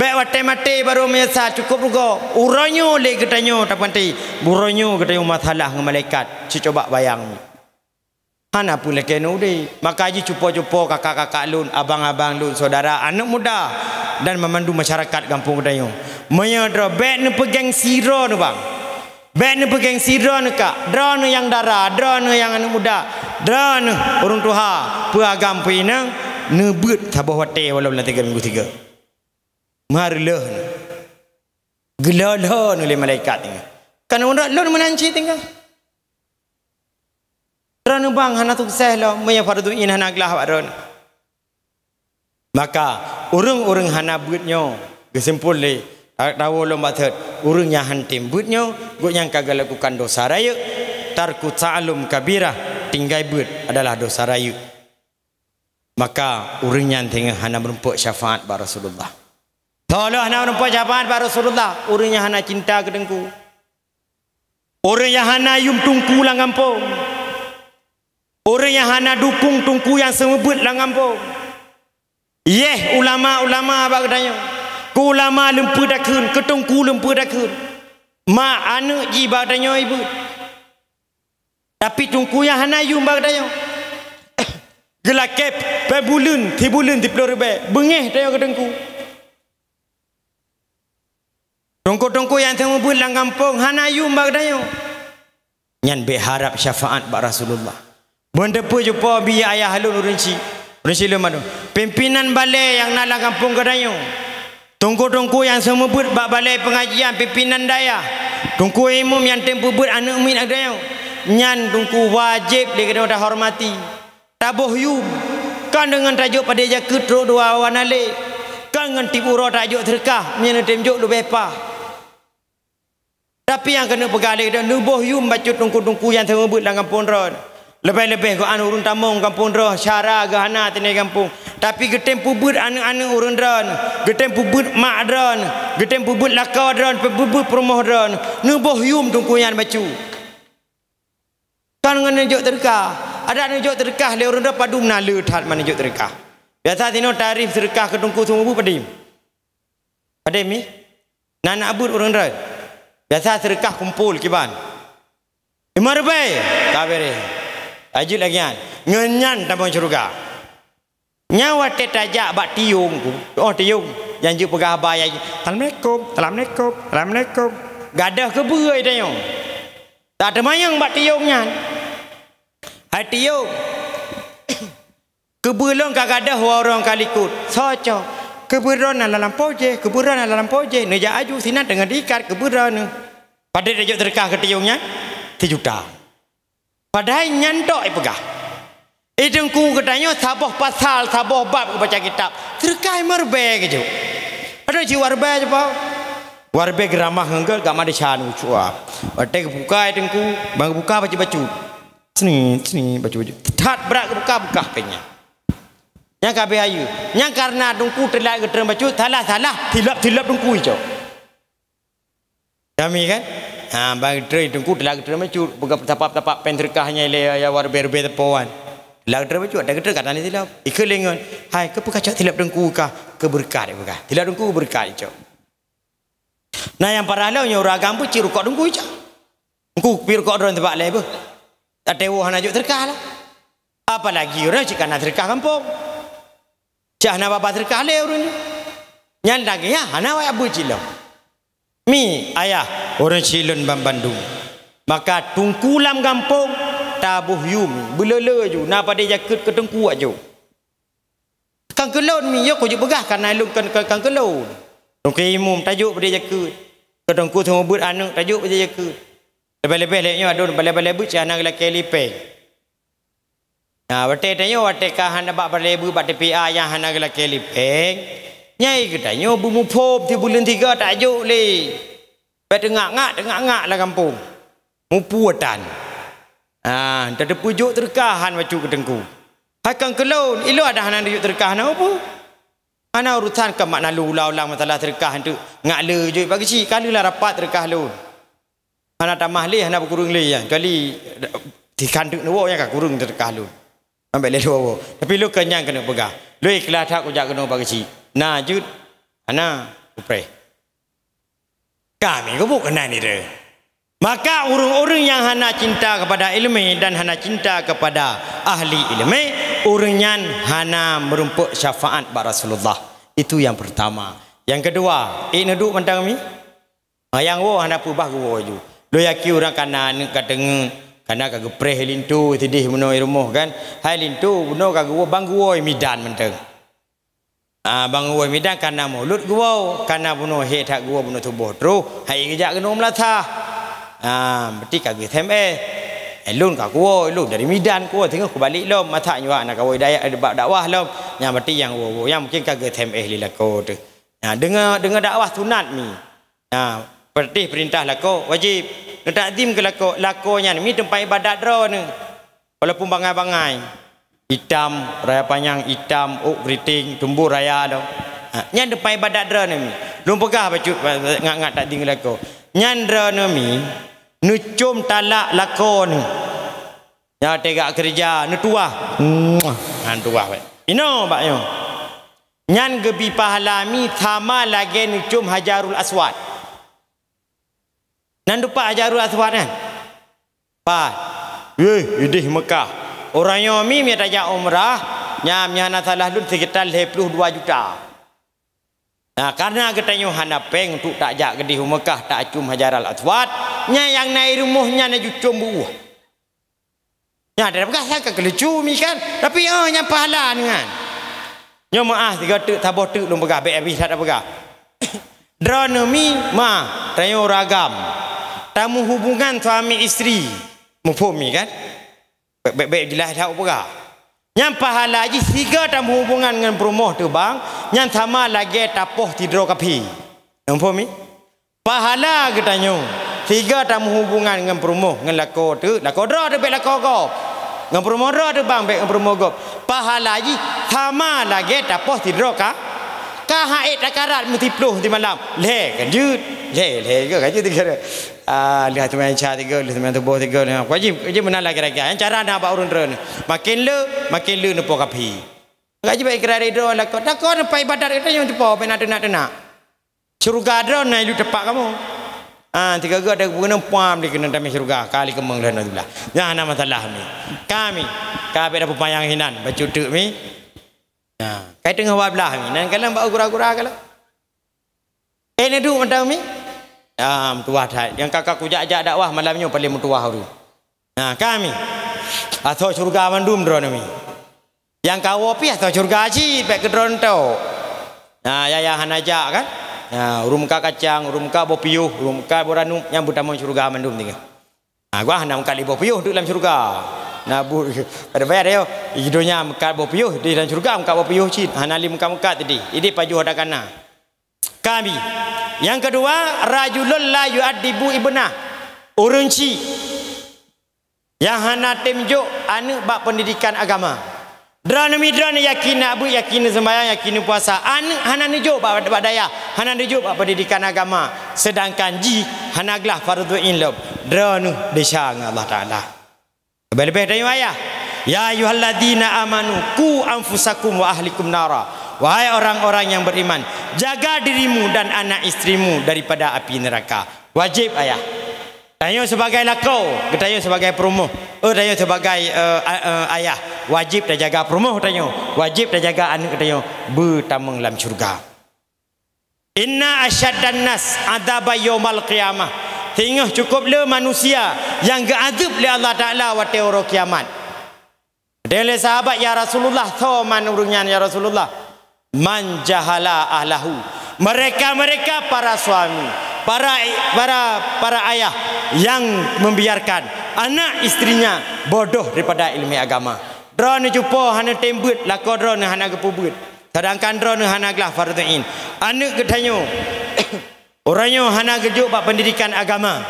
Bék watée maté barô meunyeusal, cukop rugoe. Uroe nyoe lé geutanyoe tapeumaté. Uroe nyoe geutanyoe masalah ngon malaikat. Cucoba bayang. Hana peue lakée neudeh. Maka jih cupo-cupo kakak-kakak lôn, abang-abang lôn, syedara, aneuëk muda, dan meumandum masyarakat gampông geutanyoe. Meunyoe droe bék neupeugengsi droe neuh bang. Bék neupeugengsi droe neuh kak. Droe neuh nyang dara, droe neuh nyang aneuëk muda, droe neuh ureuëng tuha, peu agam peu inong, neubeuet saboh watée walau lam tiga minggu tiga. Meuhareuloh neuh. Geulolo neuh lé malaikat teungoh. Kan uroe lôn meunan cit teungoh. Droeneuh bang hana sukses lom, meunyoe fardhu ain hana glah bak droeneuh. Maka, ureuëng-ureuëng hana beuet nyoe, geusimpul lé, ta-, tawoe lom bak thot, ureuëng nyang han tem beuet nyoe, gobnyan ka geulakukan dosa rayeuk, tarku ta'allum kabirah, tinggai beuet adalah dosa rayeuk. Maka, ureuëng nyan teungoh hana meurumpok syafaat bak Rasulullah. Toloh hana meurumpok syafaat bak Rasulullah, ureuëng nyang hana cinta keu teungku. Ureuëng nyang hana yum teungku lam gampông. Ureuëng nyang hana dukong teungku nyang seumeubeuet lam gampông. Yeh ulama-ulama bak geutanyoe. Keu ulama leumpeu takheun, keu teungku leumpeu takheun. Mak aneuëk jih bak geutanyoe ibeuet. Tapi teungku nyang hana yum bak geutanyoe. Geulakée peubuleuen, sibuleuen siploh ribée. Beungéh tanyoe keu teungku. Teungku-teungku nyang seumeubeuet lam gampông hana yum bak geutanyoe. Nyan bék harab syafaat bak Rasulullah. Beuneuteupeu cupo bi ayah lôn ureuëng chik, ureuëng chik lôn mandum. Pimpinan balée nyang na lam gampông geutanyoe. Teungku-teungku nyang seumeubeuet bak balée peungajian pimpinan dayah. Teungku imum nyang tem peubeuet aneuëk miet geutanyoe. Nyan teungku wajéb lé geutanyoe tahormati. Taboh yum, kon deungon tajok padé jakeuet trok dua wana lé, kon ngon tieb uroe tajok seudeukah, meunyoe neutem jok leubeh paih. Tapi nyang keuneuk peugah lé geutanyoe, neuboh yum bacut teungku-teungku nyang seumeubeuet lam gampông droe. Leubeh-leubeh geuh aneuk ureuëng tamong gampông droe, syara geuh hana teuné gampông. Tapi geutem peubuet aneuk-aneuk ureuëng droe, geutem peubuet mak droe, geutem peubuet lakoe droe, peubuet peurumoh droe, neuboh yuem teungku nyan bacut. Kon ngon neujok teureukah. Adak neujok teureukah lé ureuëng droe padum na le that man neujok teureukah. Biasa sinoe tarif seureukah keu teungku seumeubeuet padum. Padum mi? Na na buet ureuëng droe. Biasa seureukah kumpul kiban. Lima ribèe, ka bereh. Lanjut lagi nyan. Ngon nyan tamong syeuruga. Nyan watèe tajak bak tiong ku. Oh tiong. Nyang jeuet peugah haba nyan. Assalamualaikum, assalamualaikum, assalamualaikum. Gadôh keubeue tanyoe. Tak teumanyong bak tiong nyan. Hai tiong. Keubeue lôn ka gadôh, ureuëng ka likot. Soe cok? Keubeue droeneuh na lam po jih, keubeue droeneuh na lam po jih. Neujak aju sinan teungoh diikat keubeue droeneuh. Padum tajok teureukah keu tiong nyan? Sijuta. Padahai nyan tok ipeugah. Eh teungku geutanyoe saboh pasal, saboh bab geubaca kitab. Teureukah lima ribèe geujok. Adak cit dua ribèe jih po. Dua ribèe geuramah ngon geuh gak madesan ucua. Watèe geubuka teungku, ban geubuka bacut-bacut. Seni, seni, bacut-bacut. That brat geubuka, buka pèng nyan. Nyang ka habéh ayeue. Nyang kareuna teungku teulat geutreun bacut, salah-salah, silap-silap teungku icok. Kami kan? Ha, bang treun teungku teulat geutreun bacut, peugah tapap-tapap pèng teureukah nyan lé ya, ya, ribèe-ribèe teupon. Teulat geutreun bacut, ada geutreun kata ni silap. Ikeu lengon. Hai, keu peukacok silap teungku kah? Keu beureukat peugah. Silap teungku beureukat icok. Nah, nyang parah lom nyoe ureuëng agam peucit rukok teungku icok. Teungku pih rukok droe teubak lé beuh. Tatewo hana jok teureukah lah. Apalagi ureuëng cit kana teureukah gampông. Cit hana babah teureukah lé ureuëng nyoe. Nyan dagée nyan hana wayah beuet cit lom. Mi, ayah, ureuëng cit lôn ban bandum. Maka teungku lam gampông taboh yuem, beuleu-leu ju, na padé jakeuet keu teungku aju. Kan keu lôn mi, yo kujeuet peugah kana lôn kan, kan, kan keu lôn. Teungku imum tajok padé jakeuet. Keu teungku seumeubeuet aneuk tajok padé jakeuet. Leubeh-leubeh lé nyoe adon balée-balée beuet cit hana geulakée lipéng. Nah, watée tanyoe watée ka hana bak balée beuet bak T P A nyang hana geulakée lipéng, nyai geutanyoe beumuphom sibuleuen tiga tajok lé. Bék teungak-ngak, teungak-ngak lam gampông. Mupu tan. Ah, tateupeujok teureukah han bacut keu teungku. Hai kan keu lôn, ilôn adak hana neujok teureukah hana mupu. Hana urusan ka mak nalô ulang-ulang masalah teureukah hantu ngak le jok bak geuchik, ka lheueh lah rapat teureukah lôn. Hana tamah lé, hana beukureueng lé, ya. Kecuali tikhan teuk neuwoe nyang ka kureueng teureukah lôn. Ambek lé lôn woe. Tapi lôn keunyan keuneuk peugah. Lôn ikhlas that kujak keunoe bak geuchik. Na jeuet, hana, kupreh. Kami geubuet keunan nire. Maka ureuëng-ureuëng nyang hana cinta kepada ileumé dan hana cinta kepada ahli ileumé, ureuëng nyan hana meurumpok syafaat bak Rasulullah. Itu yang pertama. Yang kedua, eh, neuduek mantong mi? Ha, nyang woe hana peue bah geuwoe ju. Lôn yakin ureuëng kana aneuk ka teungeut, kana ka geupreh linto sideh bunoe rumoh kan. Hai linto bunoe ka geuwoe, bang geuwoe midan mantong. Ah, bang woe midan kana mulod geuwoe, kana bunoe hék that geuwoe bunoe tuboh troh, hai geujak keunoe meulasah. Ah, berarti ka geu-S M S. Eh, lôn ka kuwoe, lôn dari Midan kuwoe, teungoh kubalek lom, masa nyoe na kawoe daya, eh, bak dakwah lom. Nyan berarti nyang woe-woe, nyang mungken ka geu-S M S lé lakoe teuh. Nah, deungoe, deungoe dakwah sunat mi. Nah, pertih perintah lakoe wajéb. Neutakzim keu lakoe, lakoe nyan mi teumpat ibadat droeneuh. Walaupun bangai-bangai, itam, raya panyang itam, ôk keriting, tumbô raya dong. Ha, nyan teumpat ibadat droeneuh mi. Lôn peugah bacut ngat-ngat takzim keu lakoe. Nyan droeneuh mi neucôm talak lakoe neuh. Nyan teuga keureuja neutuwah. Muah. Ha, neutuwah bae. Inoe bak nyoe. Nyan geubi pahala mi sama lagée neucôm Hajarul Aswad. Nan dupat Hajarul Aswad nyan? Pat. Wéh, ideh Mekah. Ureuëng nyoe mi mita tajak umrah, nyan meunyo hana salah lôn sekitar lhée ploh dua juta. Nah, karena geutanyoe hana péng untuk tajak keudeh u Mekah tacôm Hajarul Aswad, nyan nyang na i rumoh nyan neucôm beuoh. Nyan, tapeugah sangka keu lucu mi kan, tapi, oh, nyan pahala nyan. Nyoe meu'ah sigoe teuk, saboh teuk lôn peugah, bék habéh that tapeugah. Droeneuh mi, ma, tanyoe ureuëng agam. Tameuhubungan suami istri. Muphom mi kan? Bék, bék, bék jeulaih that peugah. Nyan pahala jih sigoe tameuhubungan ngon peurumoh teuh bang, nyan sama lagée tapoh sidroe kaphé. Muphom mi? Pahala geutanyoe sigoe tameuhubungan ngon peurumoh, ngon lakoe teuk, lakoe droe teuk bék lakoe gob. Ngon peurumoh droe teuh bang, bék ngon peurumoh gob. Pahala jih sama lagée tapoh sidroe ka, ka ha'ék takarat meusiploh simalam. Lhée kan jeuet. Lhée, lhée ke kan jeuet tiga. Ah, lheueh teumanyong isya tiga, lheueh teumanyong suboh tiga, lheueh wajéb, wajéb meunan lagée-lagée. Nyang cara na bak ureuëng droeneuh. Makén le, makén le neupoh kaphé. Ka jibak ikra ridho lakoe. Lakoe neupa ibadat gata nyang teupoh, bék na teunak-teunak. Syeuruga droeneuh na ilu teumpat kamoe. Ah, tiga-tiga ada geupeugah puam di keuneuk tamé syeuruga, kali keumeng lheueh na teubelah. Nyan hana masalah mi. Kami, ka bék na peupanyang hinan, bacut teuk mi. Nah, kai teungoh bablah mi. Nan kalon bak gura-gura kalon. Eh, neuduek mantong mi? Ah, meutuwah that. Nyang ka, ka kujak-jak dakwah malam nyoe paléng meutuwah ureuëng. Nah, kami. Asoe syeuruga mandum droeneuh mi. Nyang ka woe pih asoe syeuruga cit, bék keu droeneuh tok. Nah, yah-yah hana jak kan? Nah, ureuëng meukat kacang, ureuëng meukat boh piôh, ureuëng meukat boh ranup, nyang beutamong syeuruga mandum tinggai. Nah, gua hana meukat lé boh piôh duek lam syeuruga. Nah, bu, pada bayar yo. Di donya meukat boh piôh, di dalam syeuruga meukat boh piôh cit. Hana lé meukat-meukat tadi. Ideh pajoh ada kana. Kami. Yang kedua, rajulun la yu'addibu ibnah. Ureuëng chik nyang hana tem jok aneuëk bak pendidikan agama. Droeneuh mi droeneuh yakin neubeuet, yakin neuseumbayang, yakin neupuasa. Aneuëk hana neujok bak, bak dayah, hana neujok bak pendidikan agama. Sedangkan jih hana glah fardhu ain lom. Droeneuh desya ngon Allah Taala. Leubeh-leubeh tanyoe ayah. "Ya ayyuhalladzina amanu, qu anfusakum wa ahlikum nara." Wahai orang-orang yang beriman, jaga dirimu dan anak istrimu daripada api neraka. Wajéb ayah. Tanyoe sebagai lakoe, geutanyoe sebagai peurumoh, eh, tanyoe sebagai, eh, a-, eh, ayah, wajéb tajaga peurumoh tanyoe, wajéb tajaga aneuëk tanyoe beutamong lam syeuruga. "Inna asyaddan nas adzaban yaumal qiyamah." Singoh cukôp le manusia nyang geuazeueb lé Allah Taala watée uroe kiamat. Geutanyong lé sahabat, "Ya Rasulullah, soe man ureuëng nyan, ya Rasulullah?" "Man jahala ahlahu." Mereka-mereka para suami, para, para, para ayah yang membiarkan anak istrinya bodoh daripada ilmu agama. Droeneuh cupo hana tem beuet, lakoe droeneuh hana geupeubeuet. Sedangkan droeneuh hana glah fardhu ain. Aneuëk geutanyoe, uroe nyoe hana geujok bak pendidikan agama.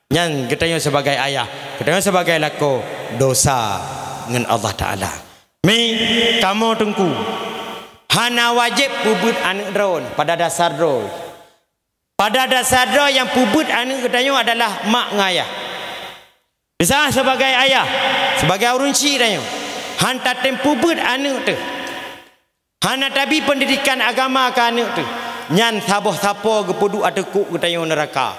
Nyan geutanyoe sebagai ayah, geutanyoe sebagai lakoe dosa ngon Allah Taala. Mi, kamoe teungku, hana wajéb peubeuet aneuëk droeneuh pada dasar droe. Pada dasar droe nyang peubeuet aneuëk geutanyoe adalah mak ngon ayah. Misal sebagai ayah, sebagai ureuëng chik tanyoe, han tatem peubeuet aneuëk teuh. Hana tabi pendidikan agama keu aneuëk teuh. Nyan saboh sapo geupeuduek ateueh kok geutanyoe neuraka.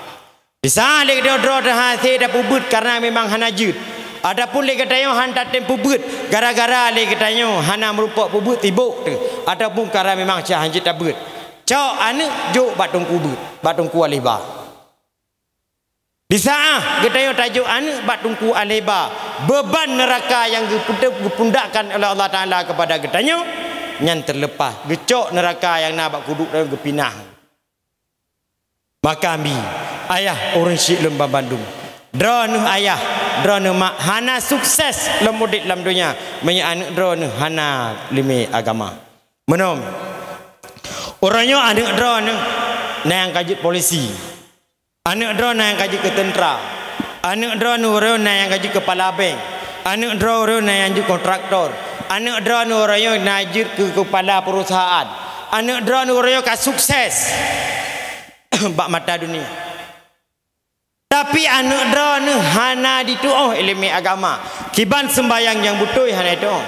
Misal lé geutanyoe droe teuh hase tapeubeuet kareuna memang hana jeuet. Ataupun lé geutanyoe han tatem peubeuet gara-gara lé geutanyoe hana meurumpok peubeuet sibok teuh. Ataupun kareuna memang cah han jeuet tabeuet. Cok aneuëk jok bak teungku beuet, bak teungku aleh ba. Di saat geutanyoe tajok aneuëk bak teungku aleh ba, beuban neuraka nyang geupundakkan oleh Allah Taala keupada geutanyoe, nyan teuleupah geucok neuraka nyang na bak kuduk tanyoe geupinah. Maka mi, ayah ureuëng chik lôn banmandum, droeneuh ayah, droeneuh mak hana sukses lom udeb lam donya meunyoe aneuëk droeneuh hana leumé agama. Meunoe, uroe nyoe aneuëk droeneuh na nyang ka jeuet polisi. Aneuëk droeneuh na nyang ka jeuet keu teuntra. Aneuëk droeneuh uroe nyoe na nyang ka jeuet keu kepala bank. Aneuëk droeneuh uroe nyoe na nyang jeuet kontraktor. Aneuëk droeneuh uroe nyoe na jeuet keu kepala perusahaan. Aneuëk droeneuh uroe nyoe ka sukses bak mata dunia. Tapi aneuëk droeneuh hana jituoh iéleumé agama. Kiban seumbayang nyang beutôi hana jituoh.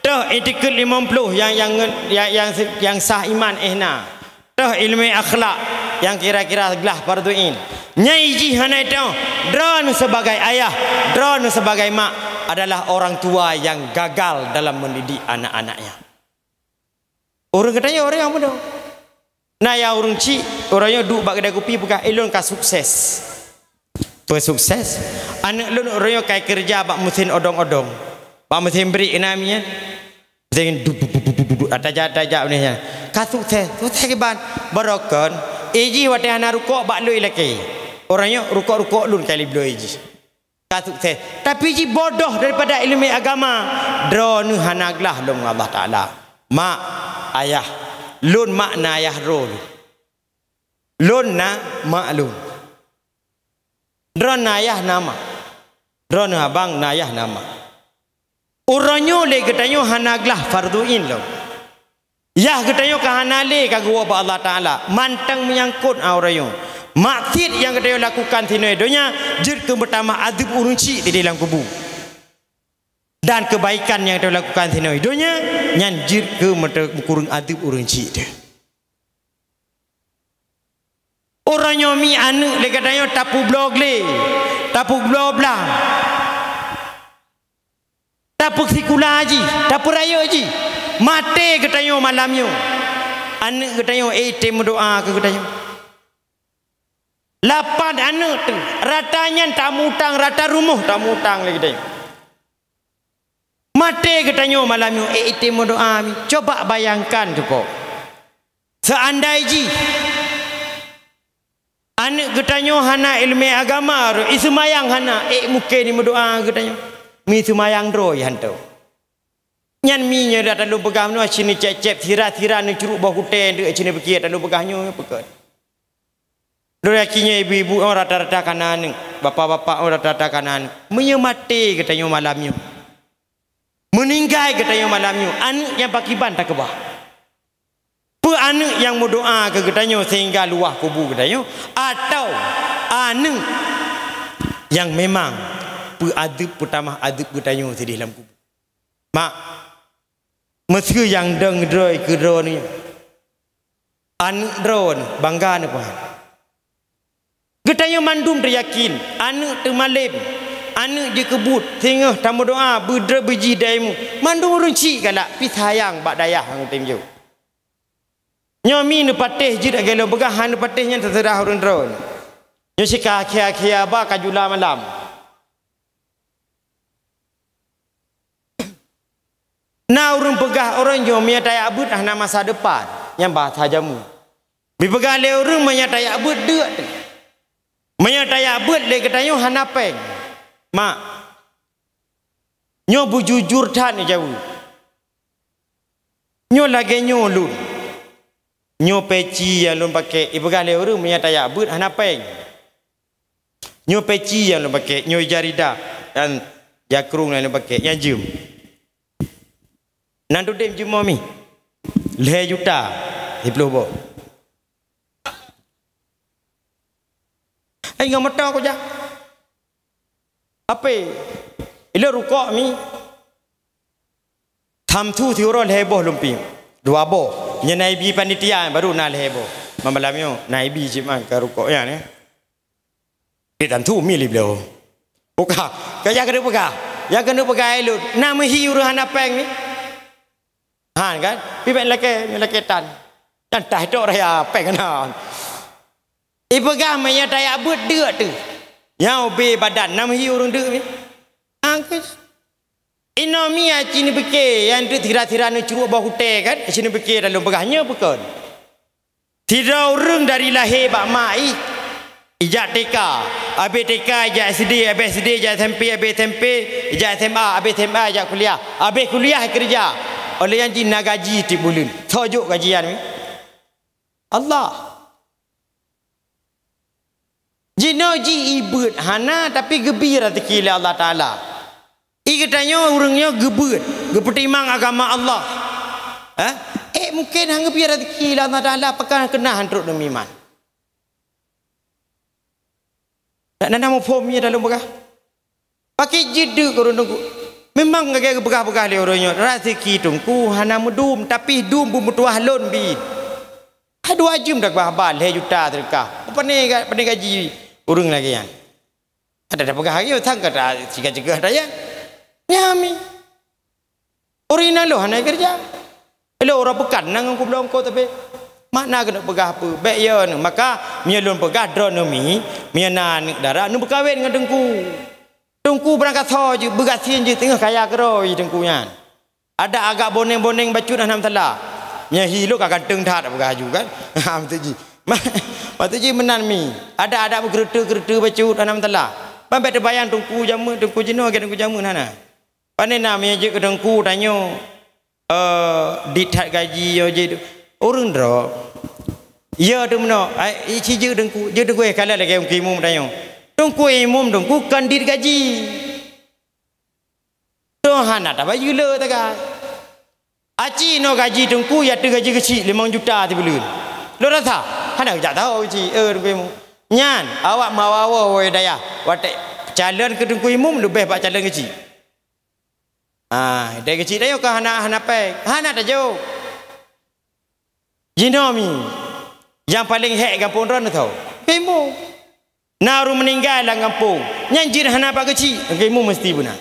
Toh iktikeuet limong ploh nyang, nyang, nyang, nyang, nyang sah iman éh na. Toh iéleumé akhlak nyang kira-kira glah fardhu ain. Nyai jih hana jituoh. Droeneuh sebagai ayah, droeneuh sebagai mak adalah orang tua yang gagal dalam mendidik anak-anaknya. Ureuëng geutanyoe ureuëng nyang muda. Na nyang ureuëng chik, uroe nyoe duek bak keudai kupi peugah, "Ulôn ka sukses." Peue sukses? Aneuëk lôn uroe nyoe ka keureuja bak meusén odong-odong. Bak meusén brek na miet. Meusén du, du, du, du, du, du, ataja, ataja, uroe nyan. Ka sukses. Sukses kiban. Barokon. Éh jih watée hana rukok bak lôn ilakée. Uroe nyoe rukok-rukok lôn ka lheueh bloe éh jih. Ka sukses. Tapi jibodoh daripada iéleumé agama, droeneuh hana glah lom ngon Allah Taala. Mak, ayah, lôn mak na ayah droeneuh. Lôn na mak lôn. Droeneuh na ayah na mak. Droeneuh abang na ayah na mak. Uroe nyoe lé geutanyoe hana glah fardhu ain lom. Yah geutanyoe ka hana lé ka geuwoe bak Allah Taala, mantong meunyangkot ngon uroe nyoe. Maksiet nyang geutanyoe lakukan sinoe donya jeuet keu meutamah adeueb ureuëng chik di dalam kubu. Dan keubaikan nyang geutanyoe lakukan sinoe donya nyan jeuet keu meute-, meukureueng adeueb ureuëng chik teuh. Uroe nyoe mi aneuëk lé geutanyoe tapeubloe glé, tapeubloe blang, tapeusikula jih, tapeurayeuk jih. Maté geutanyoe malam nyoe, aneuëk geutanyoe ék tém meudoá keu geutanyoe. Lapan aneuëk teuh, rata nyan tamutang, rata rumoh tamutang lé geutanyoe. Maté geutanyoe malam nyoe, ék tém meudoá mi. Coba bayangkan teuh po. Seandai jih aneuëk geutanyoe hana iéleumé agama, iseumayang hana, ék mungken meudoá geutanyoe. Mi seumayang droe hantom. Nyan mi nyoe dak talôn peugah nyoe, sineuk cép-cép, sira-sira neucuruk boh kutée deuk sineuk piké talôn peugah nyoe, peue keuh. Lôn yakin nyoe ibu-ibu, oh, rata-rata ka na aneuëk, bapak-bapak, oh, rata-rata ka na aneuëk. Meunyoe maté geutanyoe malam nyoe, meuninggai geutanyoe malam nyoe, aneuëk nyang pakiban takeubah? Peue aneuëk nyang meudoá keu geutanyoe sehingga luwah kubu geutanyoe, atawa aneuëk nyang memang peuadeueb, peutamah adeueb geutanyoe sideh lam kubu? Mak, meuseu nyang dong droe keu droeneuh, aneuëk droeneuh, bangga neuh peue han. Geutanyoe mandum teuyakin, aneuëk teumalém, aneuëk jikeubeuet, singoh tameudoá, beudroe beujih daimu, mandum ureuëng chik galak, pih sayang bak dayah nyang tem jok. Nyoe mi neupatéh jeuet lagée lôn peugah, han neupatéh nyan teuseurah ureuëng droeneuh. Nyoe sika akhé-akhé ba ka jula malam. Na ureuëng peugah, ureuëng nyoe meunyo tajak beuet hana masa depan, nyang bahasa jameun. Jipeugah lé ureuëng meunyo tajak beuet deuk teuh. Meunyo tajak beuet lé geutanyoe hana péng. Mak, nyoe beujujur that neujaweueb. Nyoe lagée nyoe lôn. Nyoe peci nyang lôn pakék, jipeugah lé ureuëng meunyo tajak beuet hana péng. Nyoe peci nyang lôn pakék, nyoe ija rida, dan jakrong nyang lôn pakék, nyang jeuem. Nan tudeb jeuem mi. Lhée juta, siploh boh. Ai ngon moto kujak. Ape? Ilôn rukok mi. Tam su siuroe lhée boh lôn piep. Dua boh. Nyan na ibi panitia baru na lhée boh. Malam nyoe na ibi cit man ka rukok nyan, eh. Di tam su mi lé bloe. Buka. Ka nyang keuneuk peugah. Nyang keuneuk peugah ilôn. Na meuhi ureuëng hana péng ni. Han kan? Pi bék lakée, nyoe lakée tan. Nyan tah tok raya péng na. Ipeugah meunyo tajak beuet deuk teuh. Nyang ubé badan na meuhi ureuëng deuk ni. Angkus. Inoe mi aci neupiké, nyang deuk sira-sira neucuruk boh kutée kan? Aci neupiké lalu peugah nyoe peukon. Sidroe ureuëng dari lahé bak ma ih, ijak T K, abéh T K ijak S D, abéh S D ijak S M P, abéh S M P ijak S M A, abéh S M A ijak kuliah, abéh kuliah keureuja. Óh lheueh nyan jih na gaji tieb buleuen. Soe jok gaji nyan? Allah. Jinoe jih ibeuet hana, tapi geubri raseuki lé Allah Taala. I geutanyoe ureuëng nyoe geubeuet, geupeutimang agama Allah. Eh? Eh, mungken han geubri raseuki lé Allah Taala, pakon keunah han trok deungon iman. Dak na muphom nyoe dalam peugah. Pakri jeuet deuk ureuëng teungku. Memang lagée geupeugah-peugah lé ureuëng nyoe, raseuki teungku hana meudum, tapi dum beumeutuwah lôn bi. Hai dua jeuem dak bah ba lhée juta seudeukah. Pane ga-, pane gaji ureuëng lagée nyan. Ada dak peugah lagée sang kata siga cegah daya. Nyami. Ureuëng na lôn hana keureuja. Lôn uroe peukan na ngon kublong ko tapi. Makna keuneuk peugah peue? Bék yo neuh. Maka meunyoe lôn peugah droeneuh mi, meunyoe na aneuëk dara, neubeukawén ngon teungku. Teungku beurangkasoe jeuet, beugasien jeuet, teungoh kaya keudroe teungku nyan. Adak agak boneng-boneng bacut hana masalah. Nyan hi lôn ka ganteng that peugah laju kan. Ha, maksud jih. Maksud jih meunan mi. Adak-adak beukeureuteuk-keureuteuk bacut hana masalah. Ban bék teubayang teungku jameun, teungku jinoe lagée teungku jameun hana. Pane na meunyoe jeuet keu teungku tanyoe, eh, dit that gaji yo jeuet ureuëng droe. Yo teumeunoe, ai, ci jeuet teungku, jeuet teungku eh, kalon lagée teungku imum tanyoe. Teungku imum teungku kon dit gaji. Toh hana tabayeue le tagai. Aci inoe gaji teungku, ya teuh gaji keuchik limong juta sibuleuen. Lôn rasa hana geujak tahu keuchik, eh, teungku imum. Nyan awak meuawa-awa woe dayah, watée calon keu teungku imum leubeh bak calon keuchik. Ah, dai keuchik tanyoe ka hana, hana péng, hana tajok. Jinoe mi, nyang paleng hék gampông droe neuh tho, teungku imum. Na ureuëng meuninggai lam gampông, nyan jeuet hana bak keuchik, teungku imum meusti beuna.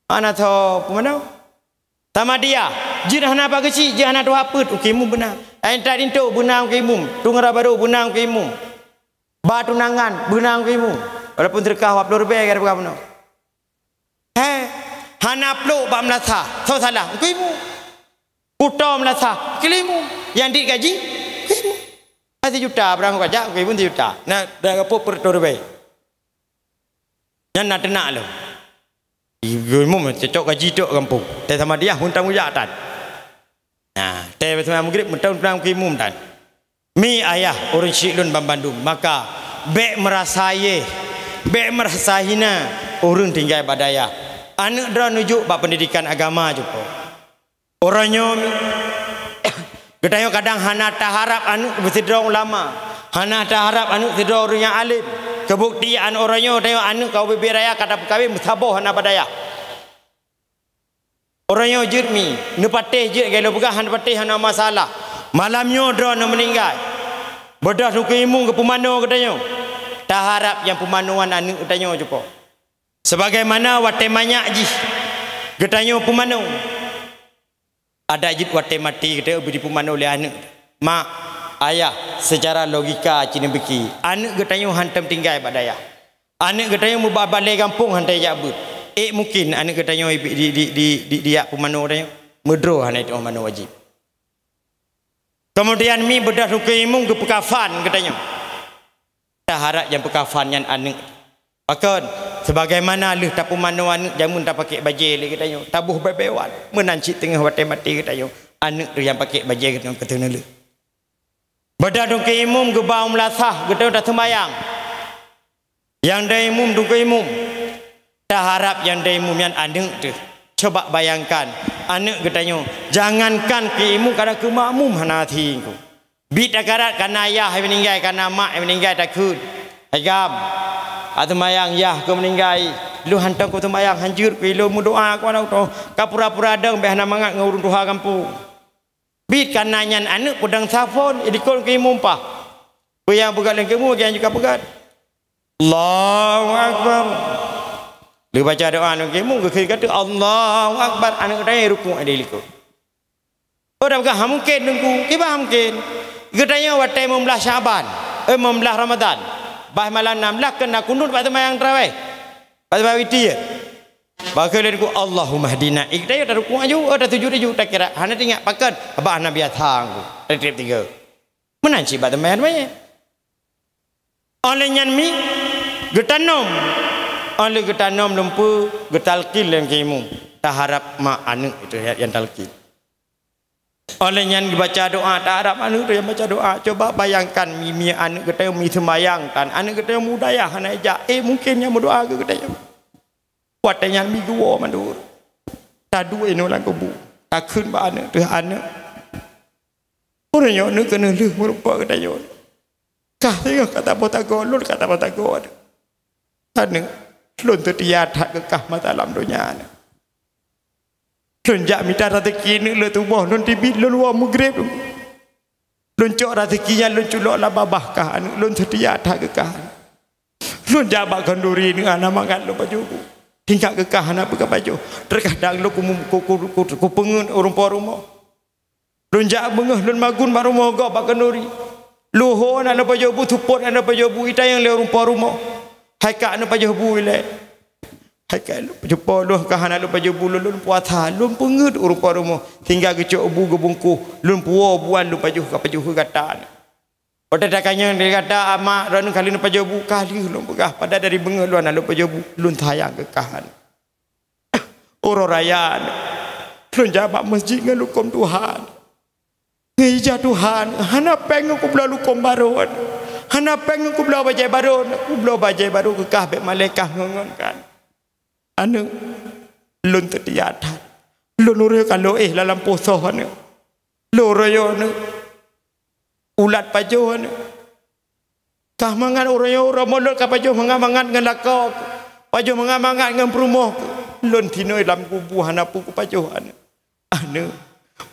Hana tho pumanö. Tamadiyah, jeuet hana bak keuchik, jeuet hana tuha peuet, teungku imum beuna. Ai intat intok beuna teungku imum, tungra barô beuna teungku imum. Ba tunangan beuna teungku imum. Walaupun seudeukah dua ploh ribèe ka tapeugah bunoe. He, hana plôk bak meulasah, soe salah? Teungku imum. Kuto meulasah, teungku imum. Nyang dit gaji, teungku imum. Ka sijuta barang kajak, teungku imum sijuta. Na, na gapo peuet ploh ribèe. Nyan na teunak lom. Teungku imum cocok gaji tok gampông. Teuh sama dia, huntang ujak tan. Nah, teuh seumayang Maghrib, meuteun teunang teungku imum tan. Mi ayah ureuëng syiek lôn banmandum, maka bék meurasa yeh, bék meurasa hina ureuëng tinggai bak dayah. Aneuëk droe neujok bak peundidikan agama cupo. Uroe nyoe mi, geutanyoe kadang hana taharab aneuëk sidroe ulama, hana taharab aneuëk sidroe ureuëng nyang além. Keubukti an uroe nyoe tanyoe aneuëk ka ubé-bé raya ka tapeukawén meusaboh hana bak dayah. Uroe nyoe jeuet mi, neupatéh jeuet, lagée lôn peugah hana patéh hana masalah. Malam nyoe droeneuh meuninggai. Beudôh teungku imum geupeumanoe geutanyoe. Taharab nyang peumanoan aneuëk geutanyoe cupo. Sebagaimana watée manyak jih geutanyoe peumanoe. Adak jeuet watée maté geutanyoe bri peumanoe lé aneuëk. Mak, ayah, seucara logika ci neubeuki, aneuëk geutanyoe hantom tinggai bak dayah. Aneuëk geutanyoe meuba balée gampông hana tajak beuet. Ék mungken aneuëk geutanyoe di, di, di, di, di, dijak peumanoe geutanyoe? Meudroe hana jiteupeumanoe wajéb. Keumudian mi beudôh teungku imum geupeukafan geutanyoe. Taharab nyang peukafan nyan aneuëk. Pakon, sebagaimana lheueh tapeumanoe aneuëk jameun tapakék bajée lé geutanyoe, taboh bée-bée wan. Meunan cit teungoh watée maté geutanyoe, aneuëk teuh nyang pakék bajée geutanyoe keu teuneulheueh. Beudôh teungku imum geuba u meulasah geutanyoe taseumayang. Nyang dai imum teungku imum. Taharab nyang dai imum nyan aneuëk teuh. Coba bayangkan, aneuëk geutanyoe, jangankan keu imum, kadang keu makmum hana até teungku. Bit takarat kana yah meuninggai, kana mak meuninggai takheun. Hai gam, aseumayang yah keu meuninggai. Lôn hantom keu seumayang hanjeuet keu ilôn meudoa keu aneuk droe. Ka pura-pura dong bék hana mangat ngon ureuëng tuha gampông. Bit kana nyan aneuëk peudong saphon, ilikot keu imum pah. Peue nyang peugah lé keu imum, lagée nyan juga peugah. Allahu Akbar. Lheueh baca doa ngon keu imum, geukheun kata, "Allahu Akbar." Aneuëk geutanyoe rukuk di likot. Oh, dak peugah, "Ha mungken, Teungku." Kiban ha mungken? Geutanyoe watée limong blaih Syaban, eh, limong blaih Ramadan, bah malam enam blaih keu na kunut bak seumayang tarawih, bak seumayang witir. Bah kheun lé Teungku, "Allahumma hdina." Geutanyoe tarukuk aju, oh, tasujut aju, takira. Hana teuingat pakon, bah hana biasa Teungku. Ada trip tiga. Meunan cit bak teumanyong-teumanyong. Óh lheueh nyan mi geutanom. Óh lheueh geutanom lumpue, geutalkin lé keu imum. Taharab mak aneuëk itu nyang talkin. Óh lheueh nyan geubaca doa, taharab aneuëk tu nyang baca doa. Coba bayangkan mi, mi aneuëk geutanyoe mi seumayang tan, aneuëk geutanyoe meudayah hana ijak. Eh, mungken nyang meudoa keu geutanyoe. Watée nyan mi geuwoe mandum. Taduek inoe lam kubu. Takheun bak aneuëk teuh, "Aneuëk, uroe nyoe neuh keuneuk lheueh meurumpok geutanyoe. Kah singoh ka taboh tagoe, lôn ka taboh tagoe. Aneuëk, lôn seutia that keu kah masa lam donya, aneuëk. Lôn jak mita raseuki, aneuëk, lôn tuboh, lôn teubiet, lôn woe meugreb. Lôn cok raseuki nyan, lôn culok lam babah kah, aneuëk, lôn seutia that keu kah. Lôn jak bak khanduri, aneuëk, hana mangat lôn pajoh bu. Tingkat keu kah hana peugah pajoh. Teukadang lôn ku, ku, ku, ku, kupeungeuet ureuëng po rumoh. Lôn jak beungoh lôn magun bak rumoh gob bak khanduri. Lôn ho hana lôn pajoh bu, seupôt hana lôn pajoh bu, itanyong lé ureuëng po rumoh, 'Hai kak, aneuëk, pajoh bu ilée?' 'Hai kak, lôn pajoh po, lôn kah hana lôn pajoh bu, lôn, lôn puasa.' Lôn peungeuet ureuëng po rumoh, sehingga geucok bu geubungkôh, lôn puwoe buan lôn pajoh, ka pajoh keu gata, aneuëk. Watée takanyang lé gata, 'Amak, droeneueh ka lheueh neupajoh bu?' 'Ka lheueh,' lôn peugah, 'padahai dari beungoh lôn hana lôn pajoh bu, lôn sayang keu kah, aneuëk. Uroe raya, aneuëk, lôn jak bak meuseujid ngon lukôm tuha, aneuëk. Ngon ija tuha, aneuëk, hana péng ngon kubloe lukôm barô, aneuëk. Hana péng ngon kubloe bajée barô, aneuëk. Kubloe bajée barô keu kah, bék malée kah ngon-ngon kah, aneuëk. Aneuëk, Lôn seutia that. Lôn uroe ka lôn éh lam lampôh soh aneuk. Lôn uroe nyoe aneuk. Ulat pajoh aneuk. Kah mangat uroe nyoe uroe mulod ka pajoh mangat-mangat ngon lakoe. Pajoh mangat-mangat ngon peurumoh. Lôn sinoe lam kubu hana peue kupajoh aneuk. Aneuk,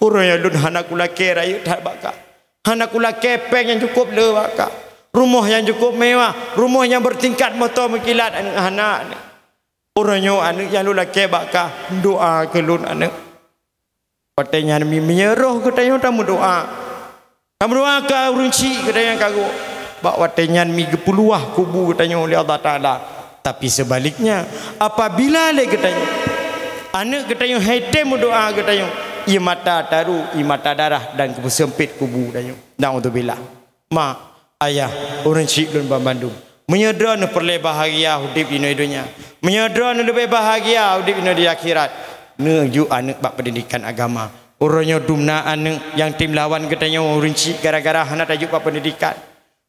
uroe nyoe lôn hana kulakée rayeuk that bak kah. Hana kulakée péng nyang cukôp le bak kah. Rumoh nyang cukôp mewah, rumoh nyang bertingkat moto meukilat aneuk hana aneuk. Uroe nyoe aneuk nyang lôn lakée bak kah, doa keu lôn aneuk. Watée nyan mi meunyoe roh geutanyoe tameudoa. Tameudoa keu ureuëng chik geutanyoe nyang ka gok. Bak watée nyan mi geupeuluwah kubu geutanyoe lé Allah Taala. Tapi seubaliknya, apabila lé geutanyoe, aneuk geutanyoe hai tém meudoa geutanyoe, ie mata taru, ie mata darah dan geupeuseumpét kubu geutanyoe. Naudzubillah. Mak, ayah, ureuëng chik lôn banmandum. Meunyoe droeneuh peureulée bahagia udeb inoe donya, meunyoe droeneuh leubeh bahagia udeb inoe di akhirat, neujuk aneuk bak peundidikan agama. Uroe nyoe dum na aneuk nyang tém lawan geutanyoe ureuëng chik gara-gara hana tajok bak peundidikan.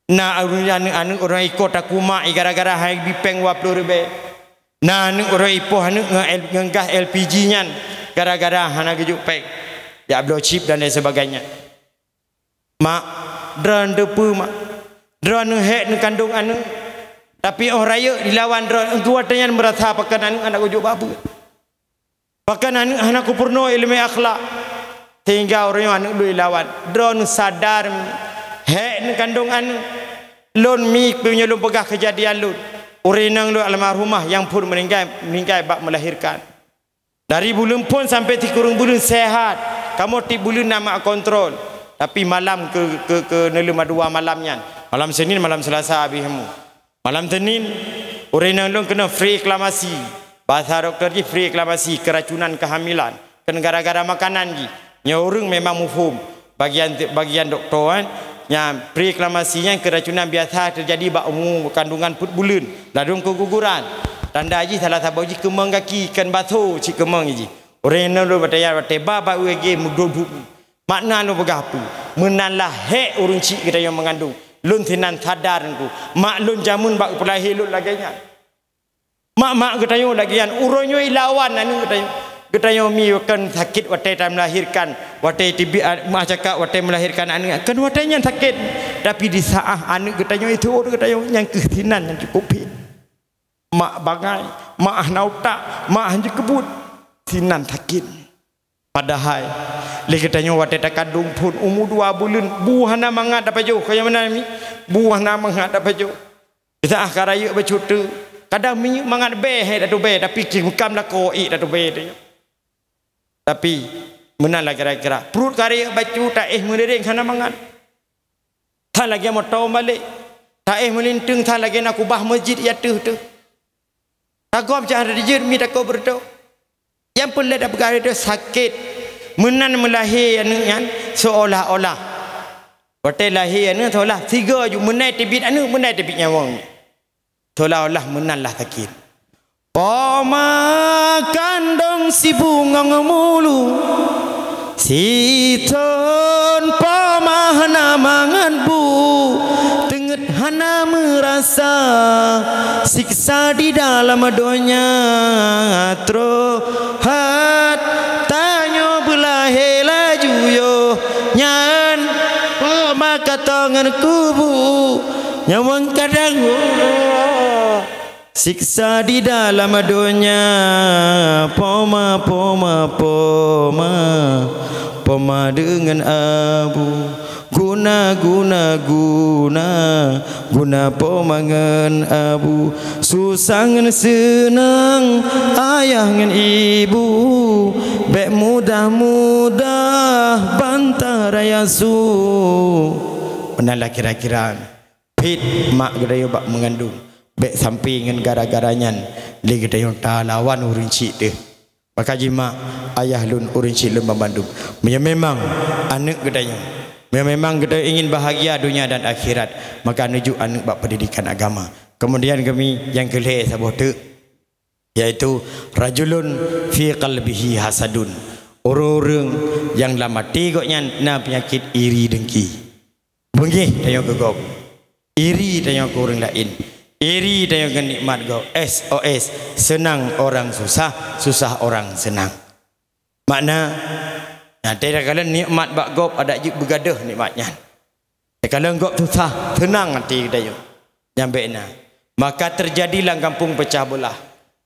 Na ureuëng aneuk-aneuk ureuëng iko takumak gara-gara hai bi péng dua ploh ribée. Na aneuk ureuëng ipoh aneuk ngon L-, ngon gas L P G nyan gara-gara hana geujok péng. Jak bloe chip dan lain sebagainya. Mak, droeneuh teupeue mak, droeneuh hék neukandong aneuk, tapi óh rayeuk dilawan droeneuh, watée nyan meurasa pakon aneuk hana geujok bak peue. Pakon aneuk hana kupeurunoe iéleumé akhlak, sehingga uroe nyoe aneuk lôn ilawan. Droeneuh sadar mi, hék neukandong aneuk. Lôn mi, meunyoe lôn peugah keujadian lôn, ureuëng inong lôn almarhumah nyang phon meuninggai, meuninggai bak meulahirkan. Dari buleuen phon sampoe sikureueng buleuen sehat. Kamoe tieb buleuen na mak kontrol. Tapi malam keu, keu, keu neuleueng dua malam nyan. Malam Senin, malam Selasa abéh ilmu. Malam Senin, ureuëng inong lôn keunoe preeklamasi. Bahasa doktor jih preeklamasi, keracunan kehamilan. Keu gara-gara makanan jih. Nyoe ureuëng memang muphom. Bagian, bagian dokto, kan, nyang preeklamasi nyan keracunan biasa teujadi bak umu kandungan peuet buleuen, ladôm keguguran. Tanda jih salah saboh jih keumong gaki, kon baso cit keumong jih. Ureuëng nyan lôn bataya watée ba bak U R G mudub-dub. Makna lôn peugah peue? Meunan lah hék ureuëng chik geutanyoe meungandong. Lôn sinan sadar teungku. Mak lôn jameun bak peulahé lôn lagée nyan. Mak-mak geutanyoe lagée nyan, uroe nyoe ilawan aneuk geutanyoe. Geutanyoe mi kon sakét watée tameulahirkan, watée tibi-, a, mak cakak watée meulahirkan aneuk, kon watée nyan sakét. Tapi di saát aneuk geutanyoe ituot geutanyoe, nyang keuh sinan nyang cukôp phét. Mak bangai, mak hana utak, mak hana jikeubut, sinan sakét. Padahai lé geutanyoe watée takandong phon umu dua buleuen, bu hana mangat tapajoh, kaya meunan mi, bu hana mangat tapajoh. Saát ka rayeuk bacut teuk, kadang minyeuk mangat bée hai tatubée, tapi cit meukam lakoe ék tatubée teuh. Tapi meunan lah kira-kira, pruet ka rayeuk bacut taéh meudedeng hana mangat. That lagée moto balek, taéh meulinteung that lagée na kubah meuseujid ateueh teuh. Tagob cit hana jeuet mi takot beureutoh. Nyang peureulée tapeugah lé droe sakét. Meunan meulahé aneuk nyan seuolah-olah. Watée lahé aneuk seuolah sigoe ju meunai teubiet aneuk, meunai teubiet nyawöng. Seuolah-olah meunan lah sakét. Poma kandong sibungong mulu, sithon poma hana mangat bu, teungeut hana meurasa siksa di dalam donya. Troh that tanyoe beulahé laju yoh nyan, poma ka tongon kubu nyawöng kadang. Siksa di dalam donya, poma, poma, poma, poma deungon abu. Guna, guna, guna, guna poma ngon abu. Susah ngon seunang, ayah ngon ibu. Bék mudah-mudah bantah raya su. Meunan lah kira-kira. Phét mak geutanyoe bak meungandong, bék sampoe ngon gara-gara nyan lé geutanyoe talawan ureuëng chik teuh. Maka jih mak, ayah lôn, ureuëng chik lôn banmandum, meunyoe memang aneuk geutanyoe, meunyoe memang geutanyoe ingin bahagia dunia dan akhirat, maka neujuk aneuk bak pendidikan agama. Kemudian kami nyang keu lhée saboh teuk, yaitu rajulun fi qalbihi hasadun, ureuëng-ureuëng nyang lam até gobnyan na peunyakét iri dengki. Beungéh tanyoe keu gob, iri tanyoe keu ureuëng laén. Iri tanyoe ngon nikmat gob. S O S, senang orang susah, susah orang senang. Makna, na teuka lôn nikmat bak gob adak jeuet beugadoh nikmat nyan. Teuka lôn gob susah, seunang até geutanyoe. Nyan bèk na. Maka teujadi lam gampông peucah beulah.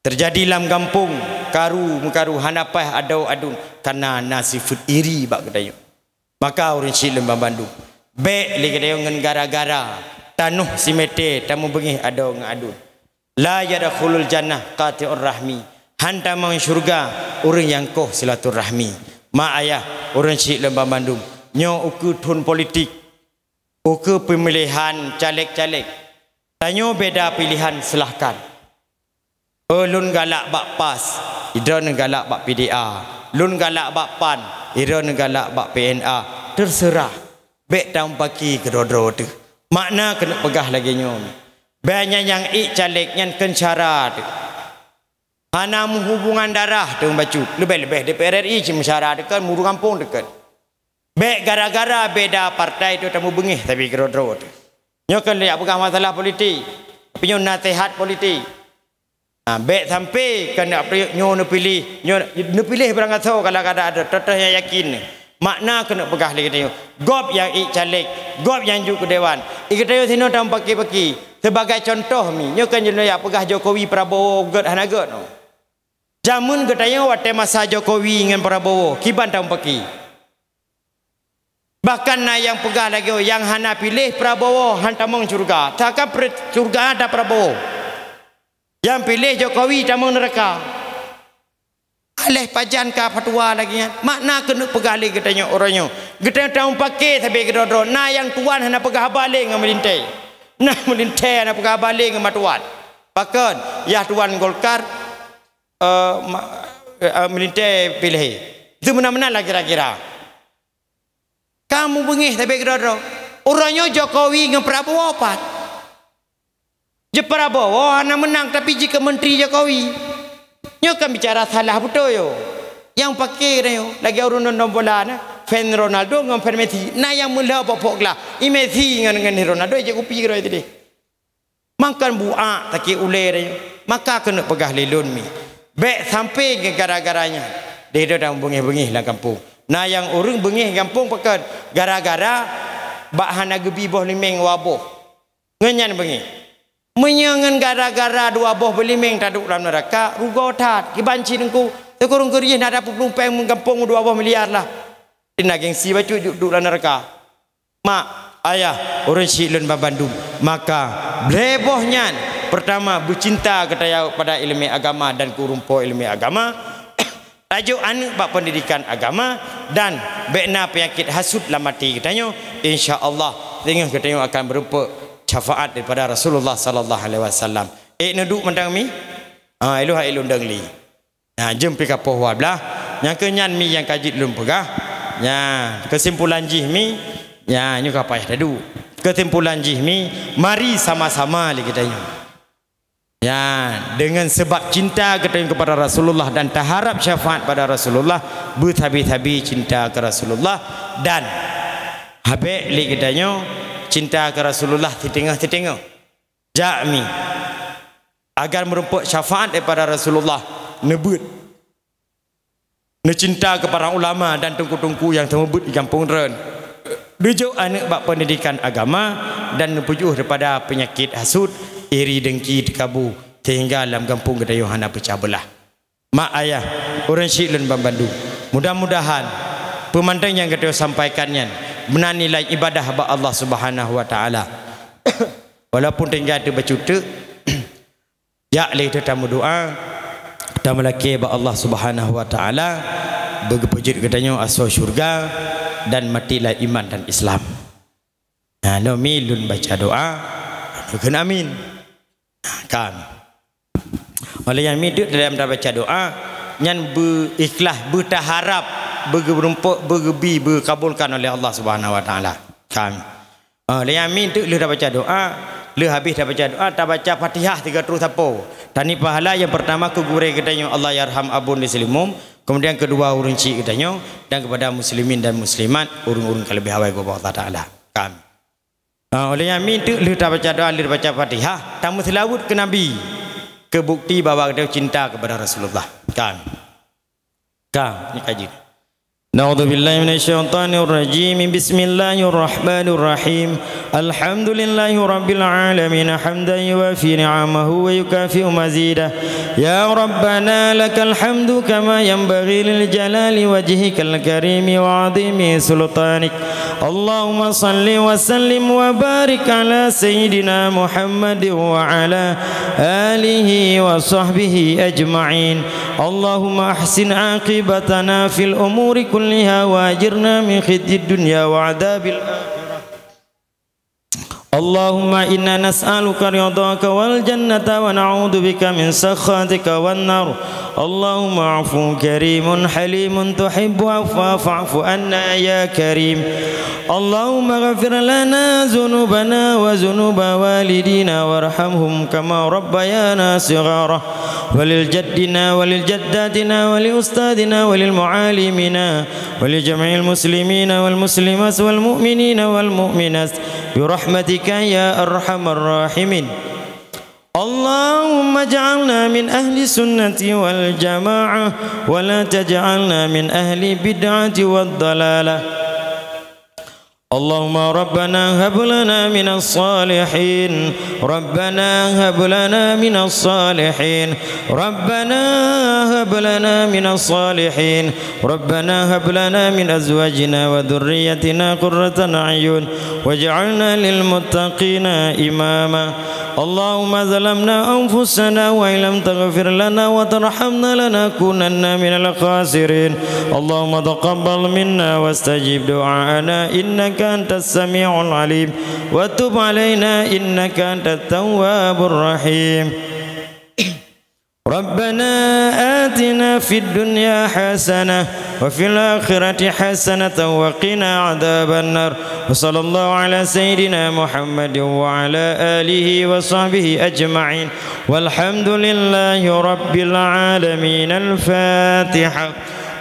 Teujadi lam gampông karu meukaru, hana paih adoe aduen, kareuna na sifeuet iri bak geutanyoe. Maka ureueng syiek lôn banmandum, bèk lé geutanyoe ngon gara-gara tanoh simètè tamubeungéh adoe ngon aduen. La yadkhulul jannah qati'ur rahmi. Han tamong syeuruga ureueng nyang koh silaturahmi. Ma ayah, ureueng syiek lôn banmandum, nyoe ukeue thon politik, ukeue peumilihan caleg-caleg. Tanyoe beda pilihan, silahkan. Oh, lôn galak bak PAS, droeneuh galak bak P D A. Lôn galak bak PAN, droeneuh galak bak P N A. Teuseurah. Bèk tamong paké keudroe-droe teuh. Makna keuneuk peugah lagèe nyoe. Bèk nyang ék caleg nyan kheun syara teuh. Hana meuhubungan darah teuh bacut. Leubeh-leubeh D P R R I cit meusyara teuh kheun, ureueng gampông teuh kheun. Bèk gara-gara beda partai teuh tamubeungéh sabe keudroe-droe teuh. Nyoe kheun lôn jak peugah masalah politik. Tapi nyoe naseuhat politik. Ha, bèk sampai keuneuk nyoe neupiléh, nyoe neupiléh barangkasoe kadang-kadang ada, toh-toh nyang yakin. Makna keuneuk peugah lé geutanyoe, gob nyang ék caleg, gob nyang jok keu dewan. Geutanyoe sinoe tamong paké-paké. Sebagai contoh mi, nyoe kan jeuet jak peugah Jokowi Prabowo gèt hana gèt. Jameun geutanyoe watèe masa Jokowi ngon Prabowo, kiban tamong paké. Bahkan na nyang peugah lagèe, nyang hana piléh Prabowo han tamong syeuruga. Takkan pre-, syeuruga ada Prabowo. Nyang piléh Jokowi tamong neuraka. Aléh pajan ka fatwa lagèe nyan. Makna keuneuk peugah lé geutanyoe uroe nyoe. Geutanyoe tamong paké sabe keudroe-droe. Na nyang tuan hana peugah haba lé ngon meulintèe. Na meulintèe hana peugah haba lé ngon matuan. Pakon, yah tuan Golkar, eh, ma-, eh, meulintèe piléh. Itu meunan-meunan lah kira-kira. Kamoe beungéh sabe keudroe-droe. Uroe nyoe Jokowi ngon Prabowo pat. Ji Prabowo hana meunang tapi jikeu menteri Jokowi. Nyoe kan bicara salah beutôi yo. Nyang paké nyoe lagèe ureueng nonton bola na, fan Ronaldo ngon fan Messi. Na nyang meulhö pok-pok glah. I Messi ngon, ngon Ronaldo jikupi keudroe tadi. Mangkon buak sakét ulèe rayeuk. Maka keuneuk peugah lé lôn mi, bèk sampai gara-gara nyan deuh droe tamong beungéh-beungéh lam gampông. Na nyang ureueng beungéh gampông pakon gara-gara bak hana geubi boh limeng dua boh. Ngon nyan beungéh. Meunyoe ngon gara-gara dua boh beulimeng taduek lam neuraka, rugoe that. Kiban cit teungku, sikureueng keureuh na dapeuet plumpeng meugampông dua boh miliar lah. Di na gengsi bacut jeuet duek lam neuraka. Mak, ayah, ureueng syiek lôn banmandum, maka lhèe boh nyan, peurtama, beucinta geutanyoe pada ileumèe agama dan keu ureueng po ileumèe agama, tajok aneuk bak peundidikan agama, dan bèk na peunyakét hasut lam até geutanyoe, insya Allah, singoh geutanyoe akan meurumpok syafaat daripada Rasulullah sallallahu alaihi wasallam. Ék neuduek mantong mi? Ah, ilôn hai ilôn dong li. Nah, jeuem pi ka poh dua blah. Nyang keu nyan mi nyang ka jeuet lôn peugah. Nya, keusimpulan jih mi, nya, nyoe ka payah taduek. Keusimpulan jih mi, mari sama-sama lé geutanyoe. Ya, dengan sebab cinta geutanyoe kepada Rasulullah dan taharap syafaat pada Rasulullah, beusabe-sabe cinta keu Rasulullah dan habéh lé geutanyoe cinta keu Rasulullah siteungoh-siteungoh. Jak mi, agar meurumpok syafaat daripada Rasulullah, neubeuet. Neucinta keu para ulama dan teungku-teungku nyang seumeubeuet di gampông droen. Neujok aneuk bak peundidikan agama dan neupeujôh daripada peunyakét hasut, iri, dengki, teukabu, sehingga lam gampông geutanyoe hana peucah beulah. Mak ayah, ureueng syiek lôn banmandum, mudah-mudahan peumantong nyang geutanyoe sampaikan nyan meunan nilai ibadah bak Allah Subhanahu wa Taala. Walaupun tinggai teuh bacut teuk, jak lé teuh tameudoa, tameulakée bak Allah Subhanahu wa Taala beugeupeujeuet geutanyoe asoe syeuruga dan maté lam iman dan Islam. Nah, nyoe mi lôn baca doa, kheun amin. Nah, kan. Oleh nyan mi deuk dalam tabaca doa nyan beuikhlas, beutaharap, beugeurumpok, beugeubi, beukabulkan oleh Allah Subhanahu wa Taala. Kan. Ah, lé nyan mi teuk lheueh tabaca doa, lheueh habéh tabaca doa, tabaca Fatihah tiga terus sapo. Tani pahala nyang peurtama keu gurée geutanyoe, Allahyarham Abon di Seulimeum, keumudian keudua ureueng chik geutanyoe, dan keupada muslimin dan muslimat, ureueng-ureueng ka leubeh awai geuba Allah Taala. Kan. Ah, oleh nyan, mi teuk lheueh tabaca doa, lheueh tabaca Fatihah, tameuseulaweuet keu Nabi, keu bukti bahwa gata cinta kepada Rasulullah. Kan? Ka, ni kaji. A'udzubillahi minasyaitonirrajim. Bismillahirrahmanirrahim. Alhamdulillahi rabbil alamin, hamdan yuwafi ni'amahu wa yukafi'u mazidah. Ya Rabbana, lakal hamdu kama yanbaghi lil jalali wajhikal karimi wa azimi sultanik. Allahumma salli wa sallim wa barik ala sayyidina Muhammadin wa ala alihi wa sahbihi ajma'in. Allahumma ahsin aqibatana fil umuri kulliha wa ajirna min khizyid dunya wa adzabil akhirah. Allahumma inna nas'aluka ridhaka wal jannata wa na'udzu bika min sakhatika wan nar. Allahumma 'afuwun karimun halimun tuhibbul 'afwa fa'fu anna ya karim. Allahumma ighfir lana dzunubana wa dzunuba walidina warhamhum kama rabbayana shighara. Walil jaddina walil jaddatina walil ustadzina walil muallimina ولجميع المسلمين والمسلمات والمؤمنين والمؤمنات برحمتك يا أرحم الراحمين. اللهم اجعلنا من أهل السنة والجماعة ولا تجعلنا من أهل البدعة والضلالة. اللهم ربنا هب لنا من الصالحين، ربنا هب لنا من الصالحين، ربنا هب لنا من الصالحين، ربنا هب لنا من أزواجنا وذريتنا قرة أعين واجعلنا للمتقين إماما. اللهم ظلمنا أنفسنا وإن لم تغفر لنا وترحمنا لنكونن من الخاسرين. اللهم تقبل منا واستجب دعاءنا إنك أنت السميع العليم وتب علينا إنك أنت التواب الرحيم. ربنا آتنا في الدنيا حسنة وفي الآخرة حسنة وقنا عذاب النار. وصلى الله على سيدنا محمد وعلى آله وصحبه أجمعين. والحمد لله رب العالمين. الفاتحة.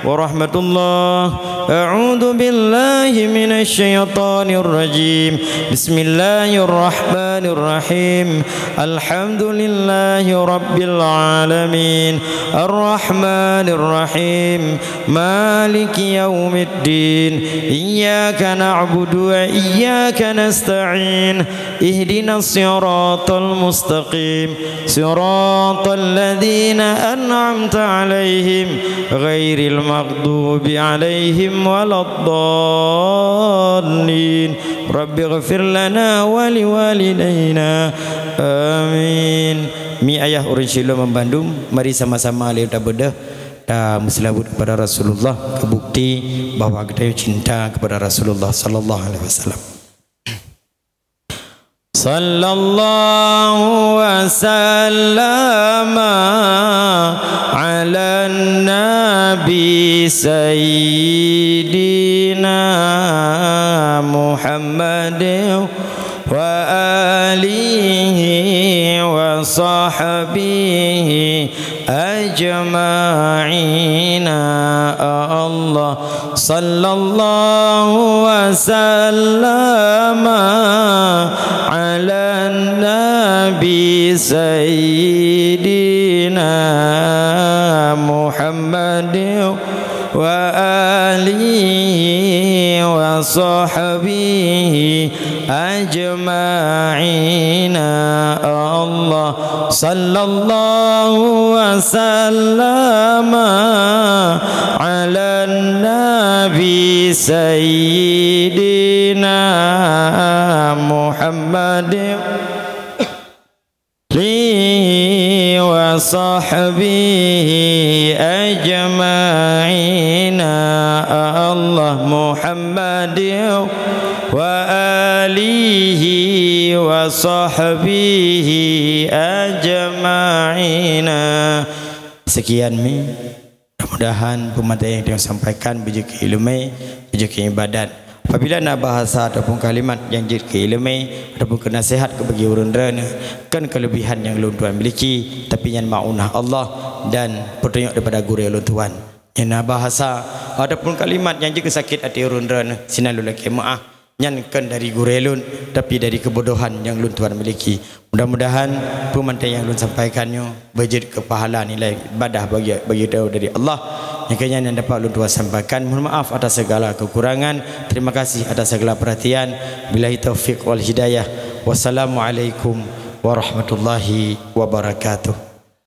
ورحمة الله. أعوذ بالله من الشيطان الرجيم. بسم الله الرحمن الرحيم. الحمد لله رب العالمين. الرحمن الرحيم. مالك يوم الدين. إياك نعبد وإياك نستعين. اهدنا الصراط المستقيم، صراط الذين أنعمت عليهم، غير المغضوب عليهم ولا الضالين. رب اغفر لنا ولوالدينا. آمين. Mi ayah ureuëng syedara bandum, mari sama-sama lé tabeudôh, tameuseulaweuet kepada Rasulullah, keu bukti bahwa geutanyoe cinta kepada Rasulullah sallallahu alaihi wasallam. صلى الله وسلم على النبي سيدنا محمد وآله وصحبه أجمعين. الله صلى الله وسلم على النبي سيدنا محمد وآله وصحبه أجمعين. الله صلى الله وسلم على النبي سيدنا محمد وصحبه أجمعين. الله محمد وآله وصحبه أجمعين. Sekian mi. Mudah-mudahan pemateri nyang tanyoe sampaikan beujeuet keu ileumèe, beujeuet keu ibadat. Apabila na bahasa ataupun kalimat nyang jeuet keu ileumèe ataupun keu naseuhat keu bagi ureuëng droeneuh, kon keulebihan nyang lôn tuan miliki, tapi nyan maunah Allah dan peutunyok daripada gurèe lôn tuan. Nyang na bahasa ataupun kalimat nyang jeuet keu sakét até ureuëng droeneuh, sinan lôn lakèe meuáh. Nyan kon dari gurée lôn, tapi dari keubodohan nyang lôn tuan miliki. Mudah-mudahan peue mantong nyang lôn sampaikan nyoe beujeuet keu pahala nilai ibadah bagi, bagi droe dari Allah. Nyang keu nyan nyang dapat lôn tuan sampaikan. Mohon maaf atas segala kekurangan. Terima kasih atas segala perhatian. Billahi taufiq wal hidayah. Wassalamualaikum warahmatullahi wabarakatuh.